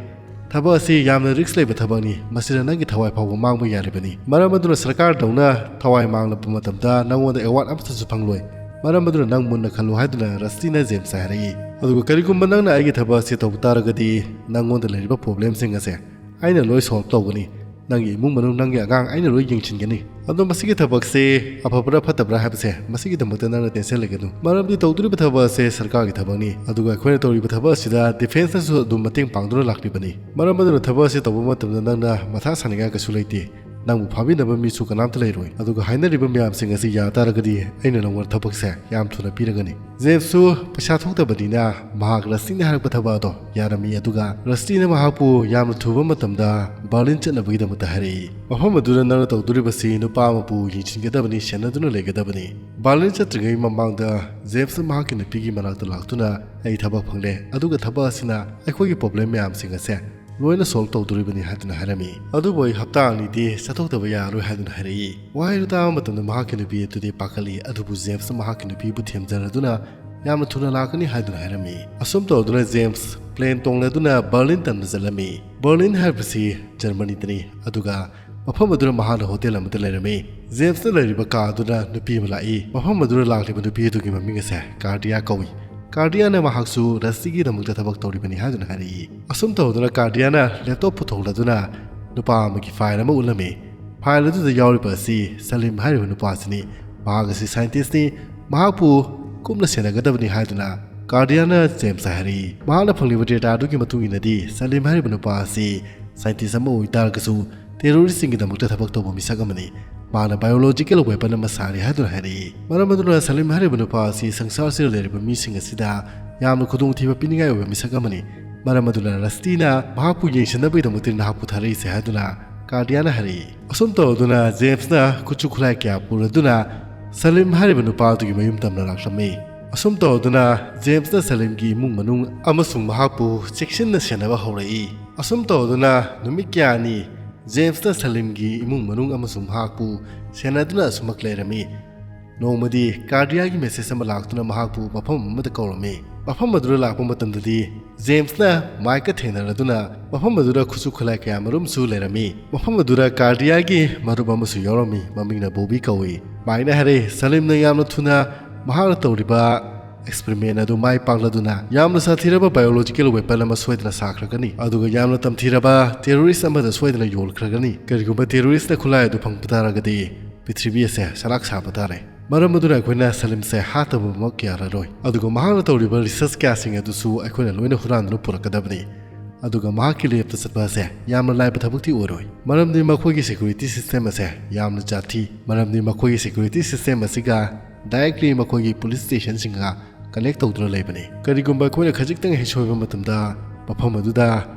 "ꯊꯕꯛ ꯑꯁꯤ ꯌꯥꯝꯅ ꯔꯤꯁ꯭ꯛ ꯂꯩꯕ ꯊꯕꯛꯅꯤ꯫ ꯃꯁꯤꯗ ꯅꯪꯒꯤ ꯊꯋꯥꯏ ꯐꯥꯎꯕ ꯃꯥꯡꯕ ꯌꯥꯔꯤꯕꯅꯤ꯫ ꯃꯔꯝ ꯑꯗꯨꯅ ꯁꯔꯀꯥꯔꯗꯧꯅ ꯊꯋꯥꯏ ꯃꯥꯡꯂꯕ ꯃꯇꯝꯗ ꯅꯪꯉꯣꯟꯗ ꯑꯦꯋꯥꯔꯗ ꯑꯃꯠꯇꯁꯨ ꯐꯪꯂꯣꯏ꯫ ꯃꯔꯝ ꯑꯗꯨꯅ ꯅꯪ ꯃꯨꯟꯅ ꯈꯜꯂꯨ" ꯍꯥꯏꯗꯨꯅ ꯔꯁꯇꯤꯅ ꯖꯦꯝꯁꯇ ꯍꯥꯏꯔꯛꯏ꯫ "ꯑꯗꯨꯒ ꯀꯔꯤꯒꯨꯝꯕ ꯅꯪꯅ ꯑꯩꯒꯤ ꯊꯕꯛ ꯑꯁꯤ ꯇꯧꯕ ꯇꯥꯔꯒꯗꯤ ꯅꯪꯉꯣꯟꯗ ꯂꯩꯔꯤꯕ ꯄ꯭ꯔꯣꯕ꯭ꯂꯦꯝꯁꯤꯡ ꯑꯁꯦ ꯑꯩꯅ ꯂꯣꯏ ꯁꯣꯜꯕ ꯇꯧꯒꯅꯤ꯫ ꯅꯪꯒꯤ ꯏꯃꯨꯡ ꯃꯅꯨꯡ, ꯅꯪꯒꯤ ꯑꯉꯥꯡ ꯑꯩꯅ ꯂꯣꯏ ꯌꯦꯡꯁꯤꯟꯒꯅꯤ꯫ ꯑꯗꯣ ꯃꯁꯤꯒꯤ ꯊꯕꯛꯁꯦ ꯑꯐꯕ꯭ꯔꯥ ꯐꯠꯇꯕ꯭ꯔꯥ ꯍꯥꯏꯕꯁꯦ ꯃꯁꯤꯒꯤꯗꯃꯛꯇ ꯅꯪꯅ ꯇꯦꯟꯁꯟ ꯂꯩꯒꯅꯨ, ꯃꯔꯝꯗꯤ ꯇꯧꯗꯣꯔꯤꯕ ꯊꯕꯛ ꯑꯁꯦ ꯁꯔꯀꯥꯔꯒꯤ ꯊꯕꯛꯅꯤ꯫ ꯑꯗꯨꯒ ꯑꯩꯈꯣꯏꯅ ꯇꯧꯔꯤꯕ ꯊꯕꯛ ꯑꯁꯤꯗ ꯗꯤꯐꯦꯟꯁꯅꯁꯨ ꯑꯗꯨꯝ ꯃꯇꯦꯡ ꯄꯥꯡꯗꯨꯅ ꯂꯥꯛꯂꯤꯕꯅꯤ꯫ ꯃꯔꯝ ꯑꯗꯨꯅ ꯊꯕꯛ ꯑꯁꯤ ꯇꯧꯕ ꯃꯇꯝꯗ ꯅꯪꯅ ꯃꯊꯥ ꯁꯥꯅꯤꯡꯉꯥꯏ ꯀꯩꯁꯨ ꯂꯩꯇꯦ꯫ ꯅꯪꯕꯨ ꯐꯥꯕꯤꯅꯕ ꯃꯤꯁꯨ ꯀꯅꯥꯝꯇ ꯂꯩꯔꯣꯏ꯫ ꯑꯗꯨꯒ ꯍꯥꯏꯅꯔꯤꯕ ꯃꯌꯥꯝꯁꯤꯡ ꯑꯁꯤ ꯌꯥ ꯇꯥꯔꯒꯗꯤ ꯑꯩꯅ ꯅꯪꯉꯣꯟꯗ ꯊꯕꯛꯁꯦ ꯌꯥꯝ ꯊꯨꯅ ꯄꯤꯔꯒꯅꯤ꯫" ꯖꯦꯝꯁꯁꯨ ꯄꯩꯁꯥ ꯊꯣꯛꯇꯕꯅꯤꯅ ꯃꯍꯥꯛ ꯔꯁꯇꯤꯅ ꯍꯥꯏꯔꯛꯄ ꯊꯕꯛ ꯑꯗꯣ ꯌꯥꯔꯝꯃꯤ꯫ ꯑꯗꯨꯒ ꯔꯁꯇꯤꯅ ꯃꯍꯥꯛꯄꯨ ꯌꯥꯝꯅ ꯊꯨꯕ ꯃꯇꯝꯗ ꯕꯔꯂꯤꯟ ꯆꯠꯅꯕꯒꯤꯗꯃꯛꯇ ꯍꯥꯏꯔꯛꯏ꯫ ꯃꯐꯝ ꯑꯗꯨꯗ ꯅꯪꯅ ꯇꯧꯗꯣꯔꯤꯕꯁꯤ ꯅꯨꯄꯥ ꯑꯃꯕꯨ ꯌꯦꯡꯁꯤꯟꯒꯗꯕꯅꯤ, ꯁꯦꯟꯅꯗꯨꯅ ꯂꯩꯒꯗꯕꯅꯤ꯫ ꯕꯔꯂꯤꯟ ꯆꯠꯇ꯭ꯔꯤꯉꯩ ꯃꯃꯥꯡꯗ ꯖꯦꯝꯁꯅ ꯃꯍꯥꯛꯀꯤ ꯅꯨꯄꯤꯒꯤ ꯃꯅꯥꯛꯇ ꯂꯥꯛꯇꯨꯅ, "ꯑꯩ ꯊꯕꯛ ꯐꯪꯂꯦ, ꯑꯗꯨꯒ ꯊꯕꯛ ꯑꯁꯤꯅ ꯑꯩꯈꯣꯏꯒꯤ ꯄ꯭ꯔꯣꯕ꯭ꯂꯦꯝ ꯃꯌꯥꯝꯁꯤꯡ ꯑꯁꯦ ꯂꯣꯏꯅ ꯁꯣꯜꯕ ꯇꯧꯗꯣꯔꯤꯕꯅꯤ" ꯍꯥꯏꯗꯨꯅ ꯍꯥꯏꯔꯝꯃꯤ꯫ "ꯑꯗꯨꯕꯨ ꯑꯩ ꯍꯞꯇꯥ ꯑꯅꯤꯗꯤ ꯆꯠꯊꯣꯛꯇꯕ ꯌꯥꯔꯔꯣꯏ" ꯍꯥꯏꯗꯨꯅ ꯍꯥꯏꯔꯛꯏ꯫ ꯋꯥꯍꯩꯗꯨ ꯇꯥꯕ ꯃꯇꯝꯗ ꯃꯍꯥꯛꯀꯤ ꯅꯨꯄꯤ ꯑꯗꯨꯗꯤ ꯄꯥꯈꯠꯂꯤ, ꯑꯗꯨꯕꯨ ꯖꯦꯝꯁꯅ ꯃꯍꯥꯛꯀꯤ ꯅꯨꯄꯤꯕꯨ ꯊꯦꯝꯖꯔꯗꯨꯅ ꯌꯥꯝꯅ ꯊꯨꯅ ꯂꯥꯛꯀꯅꯤ ꯍꯥꯏꯗꯨꯅ ꯍꯥꯏꯔꯝꯃꯤ꯫ ꯑꯁꯨꯝ ꯇꯧꯗꯨꯅ ꯖꯦꯝꯁ ꯄ꯭ꯂꯦꯟ ꯇꯣꯡꯂꯗꯨꯅ ꯕꯔꯂꯤꯟ ꯇꯝꯅ ꯆꯠꯂꯝꯃꯤ꯫ ꯕꯔꯂꯤꯟ ꯍꯥꯏꯕꯁꯤ ꯖꯔꯃꯅꯤꯗꯅꯤ꯫ ꯑꯗꯨꯒ ꯃꯐꯝ ꯑꯗꯨꯗ ꯃꯍꯥꯛꯅ ꯍꯣꯇꯦꯜ ꯑꯃꯗ ꯂꯩꯔꯝꯃꯤ꯫ ꯖꯦꯝꯁꯅ ꯂꯩꯔꯤꯕ ꯀꯥ ꯑꯗꯨꯗ ꯅꯨꯄꯤ ꯑꯃ ꯂꯥꯛꯏ꯫ ꯃꯐꯝ ꯑꯗꯨꯗ ꯂꯥꯛꯂꯤꯕ ꯅꯨꯄꯤ ꯑꯗꯨꯒꯤ ꯃꯃꯤꯡ ꯑꯁꯦ ꯀꯥꯔꯗꯤꯌꯥ ꯀꯧꯏ꯫ ꯀꯥꯔꯗꯤꯌꯥꯅ ꯃꯍꯥꯛꯁꯨ ꯔꯁꯇꯤꯒꯤꯗꯃꯛꯇ ꯊꯕꯛ ꯇꯧꯔꯤꯕꯅꯤ ꯍꯥꯏꯗꯨꯅ ꯍꯥꯏꯔꯛꯏ꯫ ꯑꯁꯨꯝ ꯇꯧꯗꯨꯅ ꯀꯥꯔꯗꯤꯌꯥꯅ ꯂꯦꯞꯇꯣꯞ ꯄꯨꯊꯣꯛꯂꯗꯨꯅ ꯅꯨꯄꯥ ꯑꯃꯒꯤ ꯐꯥꯏꯜ ꯑꯃ ꯎꯠꯂꯝꯃꯤ꯫ ꯐꯥꯏꯜ ꯑꯗꯨꯗ ꯌꯥꯎꯔꯤꯕ ꯑꯁꯤ ꯁꯂꯤꯝ ꯍꯥꯏꯔꯤꯕ ꯅꯨꯄꯥ ꯑꯁꯤꯅꯤ꯫ ꯃꯍꯥꯛ ꯑꯁꯤ ꯁꯥꯏꯟꯇꯤꯁꯅꯤ꯫ ꯃꯍꯥꯛꯄꯨ ꯀꯨꯞꯅ ꯁꯦꯟꯅꯒꯗꯕꯅꯤ ꯍꯥꯏꯗꯨꯅ ꯀꯥꯔꯗꯤꯌꯥꯅ ꯖꯦꯝꯁꯇ ꯍꯥꯏꯔꯛꯏ꯫ ꯃꯍꯥꯛꯅ ꯐꯪꯂꯤꯕ ꯗꯦꯇꯥ ꯑꯗꯨꯒꯤ ꯃꯇꯨꯡ ꯏꯟꯅꯗꯤ ꯁꯂꯤꯝ ꯍꯥꯏꯔꯤꯕ ꯅꯨꯄꯥ ꯑꯁꯤ ꯁꯥꯏꯟꯇꯤꯁ ꯑꯃ ꯑꯣꯏꯇꯥꯔꯒꯁꯨ ꯇꯦꯔꯣꯔꯤꯁꯁꯤꯡꯒꯤꯗꯃꯛꯇ ꯊꯕꯛ ꯇꯧꯕ ꯃꯤꯁꯛ ꯑꯃꯅꯤ꯫ ꯃꯥꯅ ꯕꯥꯏꯑꯣꯂꯣꯖꯤꯀꯦꯜ ꯋꯦꯄꯟ ꯑꯃ ꯁꯥꯔꯤ ꯍꯥꯏꯗꯨꯅ ꯍꯥꯏꯔꯛꯏ꯫ ꯃꯔꯝ ꯑꯗꯨꯅ ꯁꯂꯤꯝ ꯍꯥꯏꯔꯤꯕ ꯅꯨꯄꯥ ꯑꯁꯤ ꯁꯪꯁꯥꯔꯁꯤꯗ ꯂꯩꯔꯤꯕ ꯃꯤꯁꯤꯡ ꯑꯁꯤꯗ ꯌꯥꯝꯅ ꯈꯨꯗꯣꯡꯊꯤꯕ ꯄꯤꯅꯤꯡꯉꯥꯏ ꯑꯣꯏꯕ ꯃꯤꯁꯛ ꯑꯃꯅꯤ꯫ ꯃꯔꯝ ꯑꯗꯨꯅ ꯔꯁꯇꯤꯅ ꯃꯍꯥꯛꯄꯨ ꯌꯦꯡꯁꯤꯟꯅꯕꯒꯤꯗꯃꯛꯇꯅꯤ ꯅꯍꯥꯛꯄꯨ ꯊꯥꯔꯛꯏꯁꯦ ꯍꯥꯏꯗꯨꯅ ꯀꯥꯔꯗꯤꯌꯥꯅ ꯍꯥꯏꯔꯛꯏ꯫ ꯑꯁꯨꯝ ꯇꯧꯗꯨꯅ ꯖꯦꯝꯁꯅ ꯈꯨꯠꯁꯨ ꯈꯨꯠꯂꯥꯏ ꯀꯌꯥ ꯄꯨꯔꯗꯨꯅ ꯁꯂꯤꯝ ꯍꯥꯏꯔꯤꯕ ꯅꯨꯄꯥ ꯑꯗꯨꯒꯤ ꯃꯌꯨꯝ ꯇꯝꯅ ꯂꯥꯛꯂꯝꯃꯤ꯫ ꯑꯁꯨꯝ ꯇꯧꯗꯨꯅ ꯖꯦꯝꯁꯅ ꯁꯂꯤꯝꯒꯤ ꯏꯃꯨꯡ ꯃꯅꯨꯡ ꯑꯃꯁꯨꯡ ꯃꯍꯥꯛꯄꯨ ꯆꯦꯛꯁꯤꯟꯅ ꯁꯦꯟꯅꯕ ꯍꯧꯔꯛꯏ꯫ ꯑꯁꯨꯝ ꯇꯧꯗꯨꯅ ꯅꯨꯃꯤꯠ ꯀꯌꯥꯅꯤ ꯖꯦꯝꯁꯅ ꯁꯂꯤꯝꯒꯤ ꯏꯃꯨꯡ ꯃꯅꯨꯡ ꯑꯃꯁꯨꯡ ꯃꯍꯥꯛꯄꯨ ꯁꯦꯟꯅꯗꯨꯅ ꯑꯁꯨꯃꯛ ꯂꯩꯔꯝꯃꯤ꯫ ꯅꯣꯡꯃꯗꯤ ꯀꯥꯔꯗꯤꯌꯥꯒꯤ ꯃꯦꯁꯦꯖ ꯑꯃ ꯂꯥꯛꯇꯨꯅ ꯃꯍꯥꯛꯄꯨ ꯃꯐꯝ ꯑꯃꯗ ꯀꯧꯔꯝꯃꯤ꯫ ꯃꯐꯝ ꯑꯗꯨꯗ ꯂꯥꯛꯄ ꯃꯇꯝꯗꯗꯤ ꯖꯦꯝꯁꯅ ꯃꯥꯏꯛꯀ ꯊꯦꯡꯅꯔꯗꯨꯅ ꯃꯐꯝ ꯑꯗꯨꯗ ꯈꯨꯠꯁꯨ ꯈꯨꯠꯂꯥꯏ ꯀꯌꯥ ꯃꯔꯨꯝꯁꯨ ꯂꯩꯔꯝꯃꯤ꯫ ꯃꯐꯝ ꯑꯗꯨꯗ ꯀꯥꯔꯗꯤꯌꯥꯒꯤ ꯃꯔꯨꯞ ꯑꯃꯁꯨ ꯌꯥꯎꯔꯝꯃꯤ, ꯃꯃꯤꯡꯅ ꯕꯣꯕꯤ ꯀꯧꯏ꯫ ꯃꯥꯏꯛꯅ ꯍꯥꯏꯔꯦ, ꯁꯂꯤꯝꯅ ꯌꯥꯝꯅ ꯊꯨꯅ ꯃꯍꯥꯛꯅ ꯇꯧꯔꯤꯕ ꯑꯦꯛꯁꯄꯦꯔꯤꯃꯦꯟ ꯑꯗꯨ ꯃꯥꯏ ꯄꯥꯛꯂꯗꯨꯅ ꯌꯥꯝꯅ ꯁꯥꯊꯤꯔꯕ ꯕꯥꯏꯑꯣꯂꯣꯖꯤꯀꯦꯜ ꯋꯦꯄꯟ ꯑꯃ ꯁꯣꯏꯗꯅ ꯁꯥꯈ꯭ꯔꯒꯅꯤ, ꯑꯗꯨꯒ ꯌꯥꯝꯅ ꯇꯝꯊꯤꯔꯕ ꯇꯦꯔꯣꯔꯤꯁ ꯑꯃꯗ ꯁꯣꯏꯗꯅ ꯌꯣꯜꯈ꯭ꯔꯒꯅꯤ꯫ ꯀꯔꯤꯒꯨꯝꯕ ꯇꯦꯔꯣꯔꯤꯁꯅ ꯈꯨꯠꯂꯥꯏ ꯑꯗꯨ ꯐꯪꯕ ꯇꯥꯔꯒꯗꯤ ꯄ꯭ꯔꯤꯊꯤꯕꯤ ꯑꯁꯦ ꯁꯂꯥꯛ ꯁꯥꯕ ꯇꯥꯔꯦ꯫ ꯃꯔꯝ ꯑꯗꯨꯅ ꯑꯩꯈꯣꯏꯅ ꯁꯂꯤꯝꯁꯦ ꯍꯥꯠꯇꯕꯃꯛ ꯌꯥꯔꯔꯣꯏ, ꯑꯗꯨꯒ ꯃꯍꯥꯛꯅ ꯇꯧꯔꯤꯕ ꯔꯤꯁꯔꯆ ꯀꯌꯥꯁꯤꯡ ꯑꯗꯨꯁꯨ ꯑꯩꯈꯣꯏꯅ ꯂꯣꯏꯅ ꯍꯨꯔꯥꯟꯗꯨꯅ ꯄꯨꯔꯛꯀꯗꯕꯅꯤ꯫ ꯑꯗꯨꯒ ꯃꯍꯥꯛꯀꯤ ꯂꯦꯞꯇ ꯆꯠꯄ ꯑꯁꯦ ꯌꯥꯝꯅ ꯂꯥꯏꯕ ꯊꯕꯛꯇꯤ ꯑꯣꯏꯔꯣꯏ, ꯃꯔꯝꯗꯤ ꯃꯈꯣꯏꯒꯤ ꯁꯦꯀ꯭ꯌꯨꯔꯤꯇꯤ ꯁꯤꯁꯇꯦꯝ ꯑꯁꯦ ꯌꯥꯝꯅ ꯖꯥꯊꯤ, ꯃꯔꯝꯗꯤ ꯃꯈꯣꯏꯒꯤ ꯁꯦꯀ꯭ꯌꯨꯔꯤꯇꯤ ꯁꯤꯁꯇꯦꯝ ꯑꯁꯤꯒ ꯗꯥꯏꯔꯦꯛꯂꯤ ꯃꯈꯣꯏꯒꯤ ꯄꯨꯂꯤꯁ ꯁ꯭ꯇꯦꯁꯟꯁꯤꯡꯒ ꯀꯅꯦꯛ ꯇꯧꯗꯨꯅ ꯂꯩꯕꯅꯤ꯫ ꯀꯔꯤꯒꯨꯝꯕ ꯑꯩꯈꯣꯏꯅ ꯈꯖꯤꯛꯇꯪ ꯍꯦꯛ ꯁꯣꯏꯕ ꯃꯇꯝꯗ ꯃꯐꯝ ꯑꯗꯨꯗ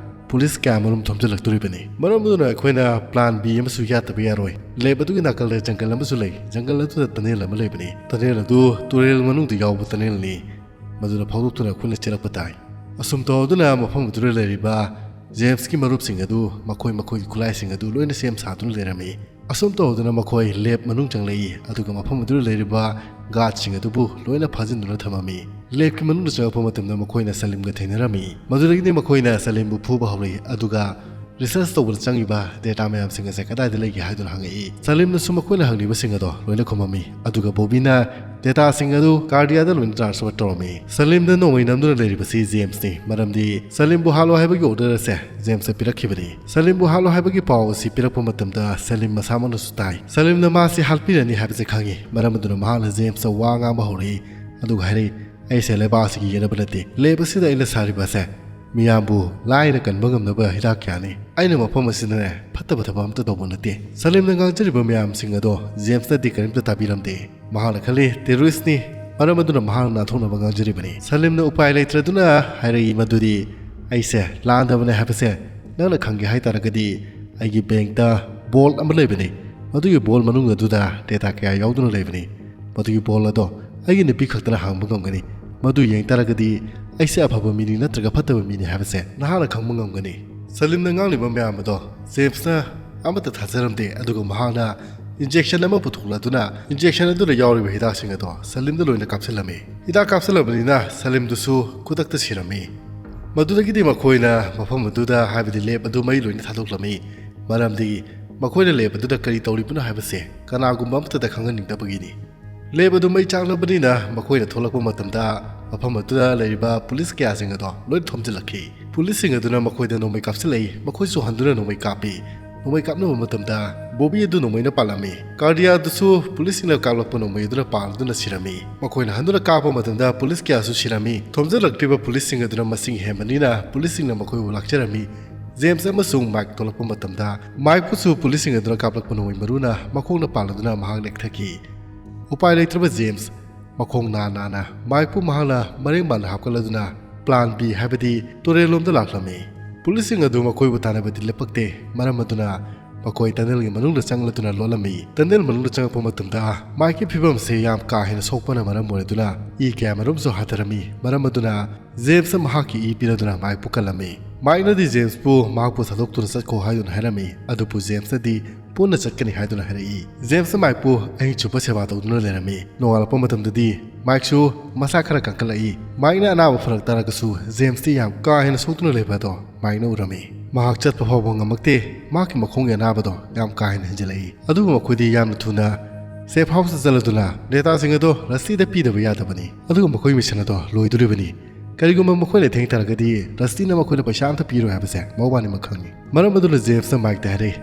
ꯄꯨꯂꯤꯁ ꯀꯌꯥ ꯃꯔꯨꯝ ꯊꯣꯝꯖꯤꯜꯂꯛꯇꯣꯔꯤꯕꯅꯤ꯫ ꯃꯔꯝ ꯑꯗꯨꯅ ꯑꯩꯈꯣꯏꯅ ꯄ꯭ꯂꯥꯟ ꯕꯤ ꯑꯃꯁꯨ ꯌꯥꯠꯇꯕ ꯌꯥꯔꯣꯏ꯫ ꯂꯦꯞ ꯑꯗꯨꯒꯤ ꯅꯥꯀꯜꯗ ꯖꯪꯒꯜ ꯑꯃꯁꯨ ꯂꯩ꯫ ꯖꯪꯒꯜ ꯑꯗꯨꯗ ꯇꯅꯦꯜ ꯑꯃ ꯂꯩꯕꯅꯤ꯫ ꯇꯅꯦꯜ ꯑꯗꯨ ꯇꯨꯔꯦꯜ ꯃꯅꯨꯡꯗ ꯌꯥꯎꯕ ꯇꯅꯦꯜꯅꯤ꯫ ꯃꯗꯨꯗ ꯐꯥꯎꯗꯣꯛꯇꯨꯅ ꯑꯩꯈꯣꯏꯅ ꯆꯦꯜꯂꯛꯄ ꯇꯥꯏ꯫ ꯑꯁꯨꯝ ꯇꯧꯗꯨꯅ ꯃꯐꯝ ꯑꯗꯨꯗ ꯂꯩꯔꯤꯕ ꯖꯦꯝꯁꯀꯤ ꯃꯔꯨꯞꯁꯤꯡ ꯑꯗꯨ ꯃꯈꯣꯏ ꯃꯈꯣꯏꯒꯤ ꯈꯨꯠꯂꯥꯏꯁꯤꯡ ꯑꯗꯨ ꯂꯣꯏꯅ ꯁꯦꯝ ꯁꯥꯗꯨꯅ ꯂꯩꯔꯝꯃꯤ꯫ ꯑꯁꯨꯝ ꯇꯧꯗꯨꯅ ꯃꯈꯣꯏ ꯂꯦꯞ ꯃꯅꯨꯡ ꯆꯪꯂꯛꯏ, ꯑꯗꯨꯒ ꯃꯐꯝ ꯑꯗꯨꯗ ꯂꯩꯔꯤꯕ ꯒꯥꯔꯗꯁꯤꯡ ꯑꯗꯨꯕꯨ ꯂꯣꯏꯅ ꯐꯥꯖꯤꯟꯗꯨꯅ ꯊꯝꯃꯝꯃꯤ꯫ ꯂꯦꯞꯀꯤ ꯃꯅꯨꯡꯗ ꯆꯪꯂꯛꯄ ꯃꯇꯝꯗ ꯃꯈꯣꯏꯅ ꯁꯂꯤꯝꯒ ꯊꯦꯡꯅꯔꯝꯃꯤ꯫ ꯃꯗꯨꯗꯒꯤꯗꯤ ꯃꯈꯣꯏꯅ ꯁꯂꯤꯝꯕꯨ ꯐꯨꯕ ꯍꯧꯔꯛꯏ, ꯑꯗꯨꯒ ꯔꯤꯁꯔꯆ ꯇꯧꯕꯗ ꯆꯪꯉꯤꯕ ꯗꯦꯇꯥ ꯃꯌꯥꯝꯁꯤꯡ ꯑꯁꯦ ꯀꯗꯥꯏꯗ ꯂꯩꯒꯦ ꯍꯥꯏꯗꯨꯅ ꯍꯪꯉꯛꯏ꯫ ꯁꯂꯤꯝꯅꯁꯨ ꯃꯈꯣꯏꯅ ꯍꯪꯂꯤꯕꯁꯤꯡ ꯑꯗꯣ ꯂꯣꯏꯅ ꯈꯨꯝꯃꯝꯃꯤ, ꯑꯗꯨꯒ ꯕꯣꯕꯤꯅ ꯗꯦꯇꯥꯁꯤꯡ ꯑꯗꯨ ꯀꯥꯔꯗꯤꯌꯥꯗ ꯂꯣꯏꯅ ꯇ꯭ꯔꯥꯟꯁꯐꯔ ꯇꯧꯔꯝꯃꯤ꯫ ꯁꯂꯤꯝꯗ ꯅꯣꯡꯃꯩ ꯅꯝꯗꯨꯅ ꯂꯩꯔꯤꯕꯁꯤ ꯖꯦꯝꯁꯅꯤ, ꯃꯔꯝꯗꯤ ꯁꯂꯤꯝꯕꯨ ꯍꯥꯠꯂꯣ ꯍꯥꯏꯕꯒꯤ ꯑꯣꯔꯗꯔ ꯑꯁꯦ ꯖꯦꯝꯁꯇ ꯄꯤꯔꯛꯈꯤꯕꯅꯤ꯫ ꯁꯂꯤꯝꯕꯨ ꯍꯥꯠꯂꯣ ꯍꯥꯏꯕꯒꯤ ꯄꯥꯎ ꯑꯁꯤ ꯄꯤꯔꯛꯄ ꯃꯇꯝꯗ ꯁꯂꯤꯝ ꯃꯁꯥꯃꯛꯅꯁꯨ ꯇꯥꯏ꯫ ꯁꯂꯤꯝꯅ ꯃꯥꯁꯤ ꯍꯥꯠꯄꯤꯔꯅꯤ ꯍꯥꯏꯕꯁꯦ ꯈꯪꯉꯤ, ꯃꯔꯝ ꯑꯗꯨꯅ ꯃꯍꯥꯛꯅ ꯖꯦꯝꯁꯇ ꯋꯥ ꯉꯥꯡꯕ ꯍꯧꯔꯛꯏ, ꯑꯗꯨꯒ ꯍꯥꯏꯔꯛꯏ, "ꯑꯩꯁꯦ ꯂꯩꯕꯥꯛ ꯑꯁꯤꯒꯤ ꯌꯦꯅꯕ ꯅꯠꯇꯦ꯫ ꯂꯦꯞ ꯑꯁꯤꯗ ꯑꯩꯅ ꯁꯥꯔꯤꯕ ꯑꯁꯦ ꯃꯤꯌꯥꯝꯕꯨ ꯂꯥꯏꯅ ꯀꯟꯕ ꯉꯝꯅꯕ ꯍꯤꯗꯥꯛ ꯀꯌꯥꯅꯤ꯫ ꯑꯩꯅ ꯃꯐꯝ ꯑꯁꯤꯗꯅꯦ ꯐꯠꯇꯕ ꯊꯕꯛ ꯑꯝꯇ ꯇꯧꯕ ꯅꯠꯇꯦ꯫" ꯁꯂꯤꯝꯅ ꯉꯥꯡꯖꯔꯤꯕ ꯃꯌꯥꯝꯁꯤꯡ ꯑꯗꯣ ꯖꯦꯝꯁꯅꯗꯤ ꯀꯔꯤꯝꯇ ꯇꯥꯕꯤꯔꯝꯗꯦ꯫ ꯃꯍꯥꯛꯅ ꯈꯜꯂꯤ, ꯇꯦꯔꯣꯔꯤꯁ꯭ꯠꯅꯤ, ꯃꯔꯝ ꯑꯗꯨꯅ ꯃꯍꯥꯛꯅ ꯅꯥꯟꯊꯣꯛꯅꯕ ꯉꯥꯡꯖꯔꯤꯕꯅꯤ꯫ ꯁꯂꯤꯝꯅ ꯎꯄꯥꯏ ꯂꯩꯇ꯭ꯔꯗꯨꯅ ꯍꯥꯏꯔꯛꯏ ꯃꯗꯨꯗꯤ, "ꯑꯩꯁꯦ ꯂꯥꯟꯗꯕꯅꯦ ꯍꯥꯏꯕꯁꯦ ꯅꯪꯅ ꯈꯪꯒꯦ ꯍꯥꯏ ꯇꯥꯔꯒꯗꯤ, ꯑꯩꯒꯤ ꯕꯦꯡꯛꯇ ꯕꯣꯜ ꯑꯃ ꯂꯩꯕꯅꯤ꯫ ꯃꯗꯨꯒꯤ ꯕꯣꯜ ꯃꯅꯨꯡ ꯑꯗꯨꯗ ꯗꯦꯇꯥ ꯀꯌꯥ ꯌꯥꯎꯗꯨꯅ ꯂꯩꯕꯅꯤ꯫ ꯃꯗꯨꯒꯤ ꯕꯣꯜ ꯑꯗꯣ ꯑꯩꯒꯤ ꯅꯨꯄꯤ ꯈꯛꯇꯅ ꯍꯥꯡꯕ ꯉꯝꯒꯅꯤ꯫ ꯃꯗꯨ ꯌꯦꯡ ꯇꯥꯔꯒꯗꯤ ꯑꯩꯁꯦ ꯑꯐꯕ ꯃꯤꯅꯤ ꯅꯠꯇ꯭ꯔꯒ ꯐꯠꯇꯕ ꯃꯤꯅꯤ ꯍꯥꯏꯕꯁꯦ ꯅꯍꯥꯛꯅ ꯈꯪꯕ ꯉꯝꯒꯅꯤ꯫" ꯁꯂꯤꯝꯅ ꯉꯥꯡꯂꯤꯕ ꯃꯌꯥꯝ ꯑꯗꯣ ꯖꯦꯝꯁꯅ ꯑꯃꯠꯇ ꯊꯥꯖꯔꯝꯗꯦ, ꯑꯗꯨꯒ ꯃꯍꯥꯛꯅ injection ꯑꯃ ꯄꯨꯊꯣꯛꯂꯗꯨꯅ injection ꯑꯗꯨꯗ ꯌꯥꯎꯔꯤꯕ ꯍꯤꯗꯥꯛꯁꯤꯡ ꯑꯗꯣ ꯁꯂꯤꯝꯗ ꯂꯣꯏꯅ ꯀꯥꯞꯁꯤꯜꯂꯝꯃꯤ꯫ ꯍꯤꯗꯥꯛ ꯀꯥꯞꯁꯤꯜꯂꯕꯅꯤꯅ ꯁꯂꯤꯝꯗꯨꯁꯨ ꯈꯨꯗꯛꯇ ꯁꯤꯔꯝꯃꯤ꯫ ꯃꯗꯨꯗꯒꯤꯗꯤ ꯃꯈꯣꯏꯅ ꯃꯐꯝ ꯑꯗꯨꯗ, ꯍꯥꯏꯕꯗꯤ lab ꯑꯗꯨ ꯃꯩ ꯂꯣꯏꯅ ꯊꯥꯗꯣꯛꯂꯝꯃꯤ, ꯃꯔꯝꯗꯤ ꯃꯈꯣꯏꯅ lab ꯑꯗꯨꯗ ꯀꯔꯤ ꯇꯧꯔꯤꯕꯅꯣ ꯍꯥꯏꯕꯁꯦ ꯀꯅꯥꯒꯨꯝꯕ ꯑꯃꯠꯇꯗ ꯈꯪꯍꯟꯅꯤꯡꯗꯕꯒꯤꯅꯤ꯫ Lab ꯑꯗꯨ ꯃꯩ ꯆꯥꯛꯂꯕꯅꯤꯅ ꯃꯈꯣꯏꯅ ꯊꯣꯛꯂꯛꯄ ꯃꯇꯝꯗ ꯃꯐꯝ ꯑꯗꯨꯗ ꯂꯩꯔꯤꯕ ꯄꯨꯂꯤꯁ ꯀꯌꯥꯁꯤꯡ ꯑꯗꯣ ꯂꯣꯏꯅ ꯊꯣꯝꯖꯤꯜꯂꯛꯈꯤ꯫ ꯄꯨꯂꯤꯁꯁꯤꯡ ꯑꯗꯨꯅ ꯃꯈꯣꯏꯗ ꯅꯣꯡꯃꯩ ꯀꯥꯞꯁꯤꯜꯂꯛꯏ, ꯃꯈꯣꯏꯁꯨ ꯍꯟꯗꯨꯅ ꯅꯣꯡꯃꯩ ꯀꯥꯞꯄꯤ꯫ ꯅꯣꯡꯃꯩ ꯀꯥꯞꯅꯕ ꯃꯇꯝꯗ ꯕꯣꯕꯤ ꯑꯗꯨ ꯅꯣꯡꯃꯩꯅ ꯄꯥꯜꯂꯝꯃꯤ꯫ ꯀꯥꯔꯗꯤꯌꯥ ꯑꯗꯨꯁꯨ ꯄꯨꯂꯤꯁꯁꯤꯡꯅ ꯀꯥꯞꯂꯛꯄ ꯅꯣꯡꯃꯩ ꯑꯗꯨꯅ ꯄꯥꯜꯗꯨꯅ ꯁꯤꯔꯝꯃꯤ꯫ ꯃꯈꯣꯏꯅ ꯍꯟꯗꯨꯅ ꯀꯥꯞꯄ ꯃꯇꯝꯗ ꯄꯨꯂꯤꯁ ꯀꯌꯥꯁꯨ ꯁꯤꯔꯝꯃꯤ꯫ ꯊꯣꯝꯖꯤꯜꯂꯛꯇ꯭ꯔꯤꯕ ꯄꯨꯂꯤꯁꯁꯤꯡ ꯑꯗꯨꯅ ꯃꯁꯤꯡ ꯍꯦꯟꯕꯅꯤꯅ ꯄꯨꯂꯤꯁꯁꯤꯡꯅ ꯃꯈꯣꯏꯕꯨ ꯂꯥꯛꯆꯔꯝꯃꯤ꯫ ꯖꯦꯝꯁ ꯑꯃꯁꯨꯡ ꯃꯥꯏꯛ ꯊꯣꯛꯂꯛꯄ ꯃꯇꯝꯗ ꯃꯥꯏꯛꯄꯨꯁꯨ ꯄꯨꯂꯤꯁꯁꯤꯡ ꯑꯗꯨꯅ ꯀꯥꯞꯂꯛꯄ ꯅꯣꯡꯃꯩ ꯃꯔꯨꯅ ꯃꯈꯣꯡꯗ ꯄꯥꯜꯂꯗꯨꯅ ꯃꯍꯥꯛ ꯂꯦꯛꯊꯈꯤ꯫ ꯎꯄꯥꯏ ꯂꯩꯇ꯭ꯔꯕ ꯖꯦꯝꯁ ꯃꯈꯣꯡ ꯅꯥ ꯅꯥꯅ ꯃꯥꯏꯛꯄꯨ ꯃꯍꯥꯛꯅ ꯃꯔꯦꯡ ꯃꯥꯟꯗ ꯍꯥꯞꯀꯠꯂꯗꯨꯅ plan B, ꯍꯥꯏꯕꯗꯤ ꯇꯨꯔꯦꯜꯂꯣꯝꯗ ꯂꯥꯛꯂꯝꯃꯤ꯫ ꯄꯨꯂꯤꯁꯁꯤꯡ ꯑꯗꯨ ꯃꯈꯣꯏꯕꯨ ꯇꯥꯟꯅꯕꯗꯤ ꯂꯦꯞꯄꯛꯇꯦ, ꯃꯔꯝ ꯑꯗꯨꯅ ꯃꯈꯣꯏ tunnelꯒꯤ ꯃꯅꯨꯡꯗ ꯆꯪꯂꯗꯨꯅ ꯂꯣꯠꯂꯝꯃꯤ꯫ Tunnel ꯃꯅꯨꯡꯗ ꯆꯪꯂꯛꯄ ꯃꯇꯝꯗ ꯃꯥꯏꯛꯀꯤ ꯐꯤꯕꯝ ꯑꯁꯤ ꯌꯥꯝ ꯀꯥ ꯍꯦꯟꯅ ꯁꯣꯛꯄꯅ ꯃꯔꯝ ꯑꯣꯏꯔꯗꯨꯅ ꯏ ꯀꯌꯥ ꯃꯔꯨꯝꯁꯨ ꯍꯟꯊꯔꯝꯃꯤ, ꯃꯔꯝ ꯑꯗꯨꯅ ꯖꯦꯝꯁꯅ ꯃꯍꯥꯛꯀꯤ ꯏ ꯄꯤꯔꯗꯨꯅ ꯃꯥꯏꯛꯄꯨ ꯀꯜꯂꯝꯃꯤ꯫ ꯃꯥꯏꯛꯅꯗꯤ ꯖꯦꯝꯁꯄꯨ ꯃꯍꯥꯛꯄꯨ ꯊꯥꯗꯣꯛꯇꯨꯅ ꯆꯠꯈꯣ ꯍꯥꯏꯗꯨꯅ ꯍꯥꯏꯔꯝꯃꯤ, ꯑꯗꯨꯕꯨ ꯖꯦꯝꯁꯅꯗꯤ ꯄꯨꯟꯅ ꯆꯠꯀꯅꯤ ꯍꯥꯏꯗꯨꯅ ꯍꯥꯏꯔꯛꯏ꯫ ꯖꯦꯝꯁꯅ ꯃꯥꯏꯛꯄꯨ ꯑꯍꯤꯡ ꯆꯨꯞꯄ ꯁꯦꯕꯥ ꯇꯧꯗꯨꯅ ꯂꯩꯔꯝꯃꯤ꯫ ꯅꯣꯡꯉꯥꯜꯂꯛꯄ ꯃꯇꯝꯗꯗꯤ ꯃꯥꯏꯛꯁꯨ ꯃꯁꯥ ꯈꯔ ꯀꯟꯈꯠꯂꯛꯏ꯫ ꯃꯥꯏꯛꯅ ꯑꯅꯥꯕ ꯐꯔꯛ ꯇꯥꯔꯒꯁꯨ ꯖꯦꯝꯁꯇꯤ ꯌꯥꯝ ꯀꯥ ꯍꯦꯟꯅ ꯁꯣꯛꯇꯨꯅ ꯂꯩꯕ ꯑꯗꯣ ꯃꯥꯏꯛꯅ ꯎꯔꯝꯃꯤ꯫ ꯃꯍꯥꯛ ꯆꯠꯄ ꯐꯥꯎꯕ ꯉꯝꯃꯛꯇꯦ꯫ ꯃꯍꯥꯛꯀꯤ ꯃꯈꯣꯡꯒꯤ ꯑꯅꯥꯕꯗꯣ ꯌꯥꯝ ꯀꯥ ꯍꯦꯟꯅ ꯍꯦꯟꯖꯤꯜꯂꯛꯏ꯫ ꯑꯗꯨꯕꯨ ꯃꯈꯣꯏꯗꯤ ꯌꯥꯝꯅ ꯊꯨꯅ safe houseꯇ ꯆꯠꯂꯗꯨꯅ dataꯁꯤꯡ ꯑꯗꯣ ꯔꯁꯇꯤꯗ ꯄꯤꯗꯕ ꯌꯥꯗꯕꯅꯤ꯫ ꯑꯗꯨꯒ ꯃꯈꯣꯏ mission ꯑꯗꯣ ꯂꯣꯏꯗꯣꯔꯤꯕꯅꯤ꯫ ꯀꯔꯤꯒꯨꯝꯕ ꯃꯈꯣꯏꯅ ꯊꯦꯡꯊꯔꯒꯗꯤ ꯔꯁꯇꯤꯅ ꯃꯈꯣꯏꯗ ꯄꯩꯁꯥ ꯑꯝꯇ ꯄꯤꯔꯣꯏ ꯍꯥꯏꯕꯁꯦ ꯃꯧꯕꯥꯅꯤꯃꯛ ꯈꯪꯏ꯫ ꯃꯔꯝ ꯑꯗꯨꯅ ꯖꯦꯝꯁꯅ ꯃꯥꯏꯛꯇ ꯍꯥꯏꯔꯛꯏ,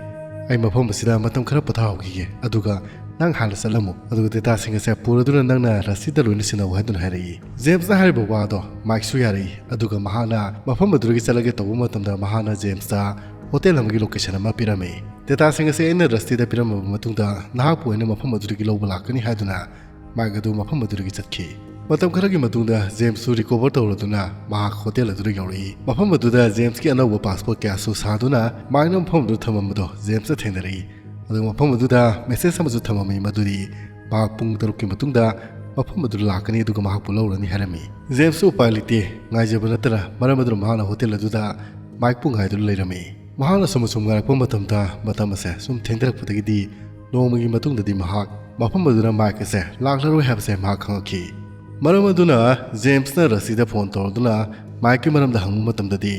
"ꯑꯩ ꯃꯐꯝ ꯑꯁꯤꯗ ꯃꯇꯝ ꯈꯔ ꯄꯣꯊꯥꯍꯧꯈꯤꯒꯦ, ꯑꯗꯨꯒ ꯅꯪ ꯍꯥꯟꯅ ꯆꯠꯂꯝꯃꯨ, ꯑꯗꯨꯒ dataꯁꯤꯡ ꯑꯁꯦ ꯄꯨꯔꯗꯨꯅ ꯅꯪꯅ ꯔꯁꯇꯤꯗ ꯂꯣꯏꯅ ꯁꯤꯟꯅꯧ" ꯍꯥꯏꯗꯨꯅ ꯍꯥꯏꯔꯛꯏ꯫ ꯖꯦꯝꯁꯅ ꯍꯥꯏꯔꯤꯕ ꯋꯥ ꯑꯗꯣ ꯃꯥꯏꯛꯁꯨ ꯌꯥꯔꯛꯏ, ꯑꯗꯨꯒ ꯃꯍꯥꯛꯅ ꯃꯐꯝ ꯑꯗꯨꯗꯒꯤ ꯆꯠꯂꯒꯦ ꯇꯧꯕ ꯃꯇꯝꯗ ꯃꯍꯥꯛꯅ ꯖꯦꯝꯁꯇ hotel ꯑꯃꯒꯤ location ꯑꯃ ꯄꯤꯔꯝꯃꯤ꯫ "Dataꯁꯤꯡ ꯑꯁꯤ ꯑꯩꯅ ꯔꯁꯇꯤꯗ ꯄꯤꯔꯝꯃꯕ ꯃꯇꯨꯡꯗ ꯅꯍꯥꯛꯄꯨ ꯑꯩꯅ ꯃꯐꯝ ꯑꯗꯨꯗꯒꯤ ꯂꯧꯕ ꯂꯥꯛꯀꯅꯤ" ꯍꯥꯏꯗꯨꯅ ꯃꯥꯏꯛ ꯑꯗꯨ ꯃꯐꯝ ꯑꯗꯨꯗꯒꯤ ꯆꯠꯈꯤ꯫ ꯃꯇꯝ ꯈꯔꯒꯤ ꯃꯇꯨꯡꯗ ꯖꯦꯝꯁꯁꯨ recover ꯇꯧꯔꯗꯨꯅ ꯃꯍꯥꯛ hotel ꯑꯗꯨꯗ ꯌꯧꯔꯛꯏ꯫ ꯃꯐꯝ ꯑꯗꯨꯗ ꯖꯦꯝꯁꯀꯤ ꯑꯅꯧꯕ passport ꯀꯌꯥꯁꯨ ꯁꯥꯗꯨꯅ ꯃꯥꯏꯛꯅ ꯃꯐꯝ ꯑꯗꯨꯗ ꯊꯝꯃꯝꯕꯗꯣ ꯖꯦꯝꯁꯅ ꯊꯦꯡꯅꯔꯛꯏ꯫ ꯑꯗꯨꯒ ꯃꯐꯝ ꯑꯗꯨꯗ message ꯑꯃꯁꯨ ꯊꯝꯃꯝꯃꯤ, ꯃꯗꯨꯗꯤ ꯃꯍꯥꯛ ꯄꯨꯡ ꯇꯔꯨꯛꯀꯤ ꯃꯇꯨꯡꯗ ꯃꯐꯝ ꯑꯗꯨꯗ ꯂꯥꯛꯀꯅꯤ, ꯑꯗꯨꯒ ꯃꯍꯥꯛꯄꯨ ꯂꯧꯔꯅꯤ ꯍꯥꯏꯔꯝꯃꯤ꯫ ꯖꯦꯝꯁꯁꯨ ꯎꯄꯥꯏ ꯂꯩꯇꯦ, ꯉꯥꯏꯖꯕ ꯅꯠꯇꯅ, ꯃꯔꯝ ꯑꯗꯨꯅ ꯃꯍꯥꯛꯅ hotel ꯑꯗꯨꯗ ꯃꯥꯏꯛꯄꯨ ꯉꯥꯏꯗꯨꯅ ꯂꯩꯔꯝꯃꯤ꯫ ꯃꯍꯥꯛꯅ ꯁꯨꯝ ꯑꯁꯨꯝ ꯉꯥꯏꯔꯛꯄ ꯃꯇꯝꯗ, ꯃꯇꯝ ꯑꯁꯦ ꯁꯨꯝ ꯊꯦꯡꯊꯔꯛꯄꯗꯒꯤꯗꯤ ꯅꯣꯡꯃꯒꯤ ꯃꯇꯨꯡꯗꯗꯤ ꯃꯍꯥꯛ ꯃꯐꯝ ꯑꯗꯨꯗ ꯃꯥꯏꯛ ꯑꯁꯦ ꯂꯥꯛꯂꯔꯣꯏ ꯍꯥꯏꯕꯁꯦ ꯃꯍꯥꯛ ꯈꯪꯉꯛꯈꯤ꯫ ꯃꯔꯝ ꯑꯗꯨꯅ ꯖꯦꯝꯁꯅ ꯔꯁꯇꯤꯗ ꯐꯣꯟ ꯇꯧꯔꯗꯨꯅ ꯃꯥꯏꯛꯀꯤ ꯃꯔꯝꯗ ꯍꯪꯕ ꯃꯇꯝꯗꯗꯤ,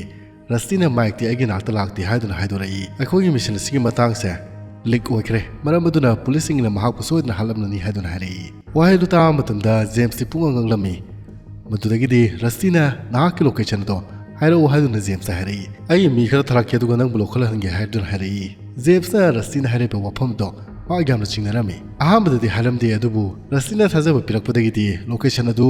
ꯔꯁꯇꯤꯅ ꯃꯥꯏꯛꯇꯤ ꯑꯩꯒꯤ ꯅꯥꯛꯇ ꯂꯥꯛꯇꯦ ꯍꯥꯏꯗꯨꯅ ꯍꯥꯏꯗꯣꯔꯛꯏ꯫ ꯑꯩꯈꯣꯏꯒꯤ ꯃꯤꯁꯟ ꯑꯁꯤꯒꯤ ꯃꯇꯥꯡꯁꯦ ꯂꯤꯛ ꯑꯣꯏꯈ꯭ꯔꯦ, ꯃꯔꯝ ꯑꯗꯨꯅ ꯄꯨꯂꯤꯁꯁꯤꯡꯅ ꯃꯍꯥꯛꯄꯨ ꯁꯣꯏꯗꯅ ꯍꯥꯠꯂꯝꯂꯅꯤ ꯍꯥꯏꯗꯨꯅ ꯍꯥꯏꯔꯛꯏ꯫ ꯋꯥꯍꯩꯗꯨ ꯇꯥꯕ ꯃꯇꯝꯗ ꯖꯦꯝꯁꯇꯤ ꯄꯨꯡꯉꯛ ꯉꯛꯂꯝꯃꯤ꯫ ꯃꯗꯨꯗꯒꯤꯗꯤ ꯔꯁꯇꯤꯅ ꯅꯍꯥꯛꯀꯤ ꯂꯣꯀꯦꯁꯟ ꯑꯗꯣ ꯍꯥꯏꯔꯛꯎ ꯍꯥꯏꯗꯨꯅ ꯖꯦꯝꯁꯇ ꯍꯥꯏꯔꯛꯏ꯫ "ꯑꯩꯒꯤ ꯃꯤ ꯈꯔ ꯊꯥꯔꯛꯀꯦ, ꯑꯗꯨꯒ ꯅꯪꯕꯨ ꯂꯧꯈꯠꯍꯟꯒꯦ" ꯍꯥꯏꯗꯨꯅ ꯍꯥꯏꯔꯛꯏ꯫ ꯖꯦꯝꯁꯅ ꯔꯁꯇꯤꯅ ꯍꯥꯏꯔꯤꯕ ꯋꯥꯐꯝꯗꯣ ꯃꯍꯥꯛ ꯌꯥꯝꯅ ꯆꯤꯡꯅꯔꯝꯃꯤ꯫ ꯑꯍꯥꯟꯕꯗꯗꯤ ꯍꯥꯏꯔꯝꯗꯦ, ꯑꯗꯨꯕꯨ ꯔꯁꯇꯤꯅ ꯊꯥꯖꯕ ꯄꯤꯔꯛꯄꯗꯒꯤꯗꯤ ꯂꯣꯀꯦꯁꯟ ꯑꯗꯨ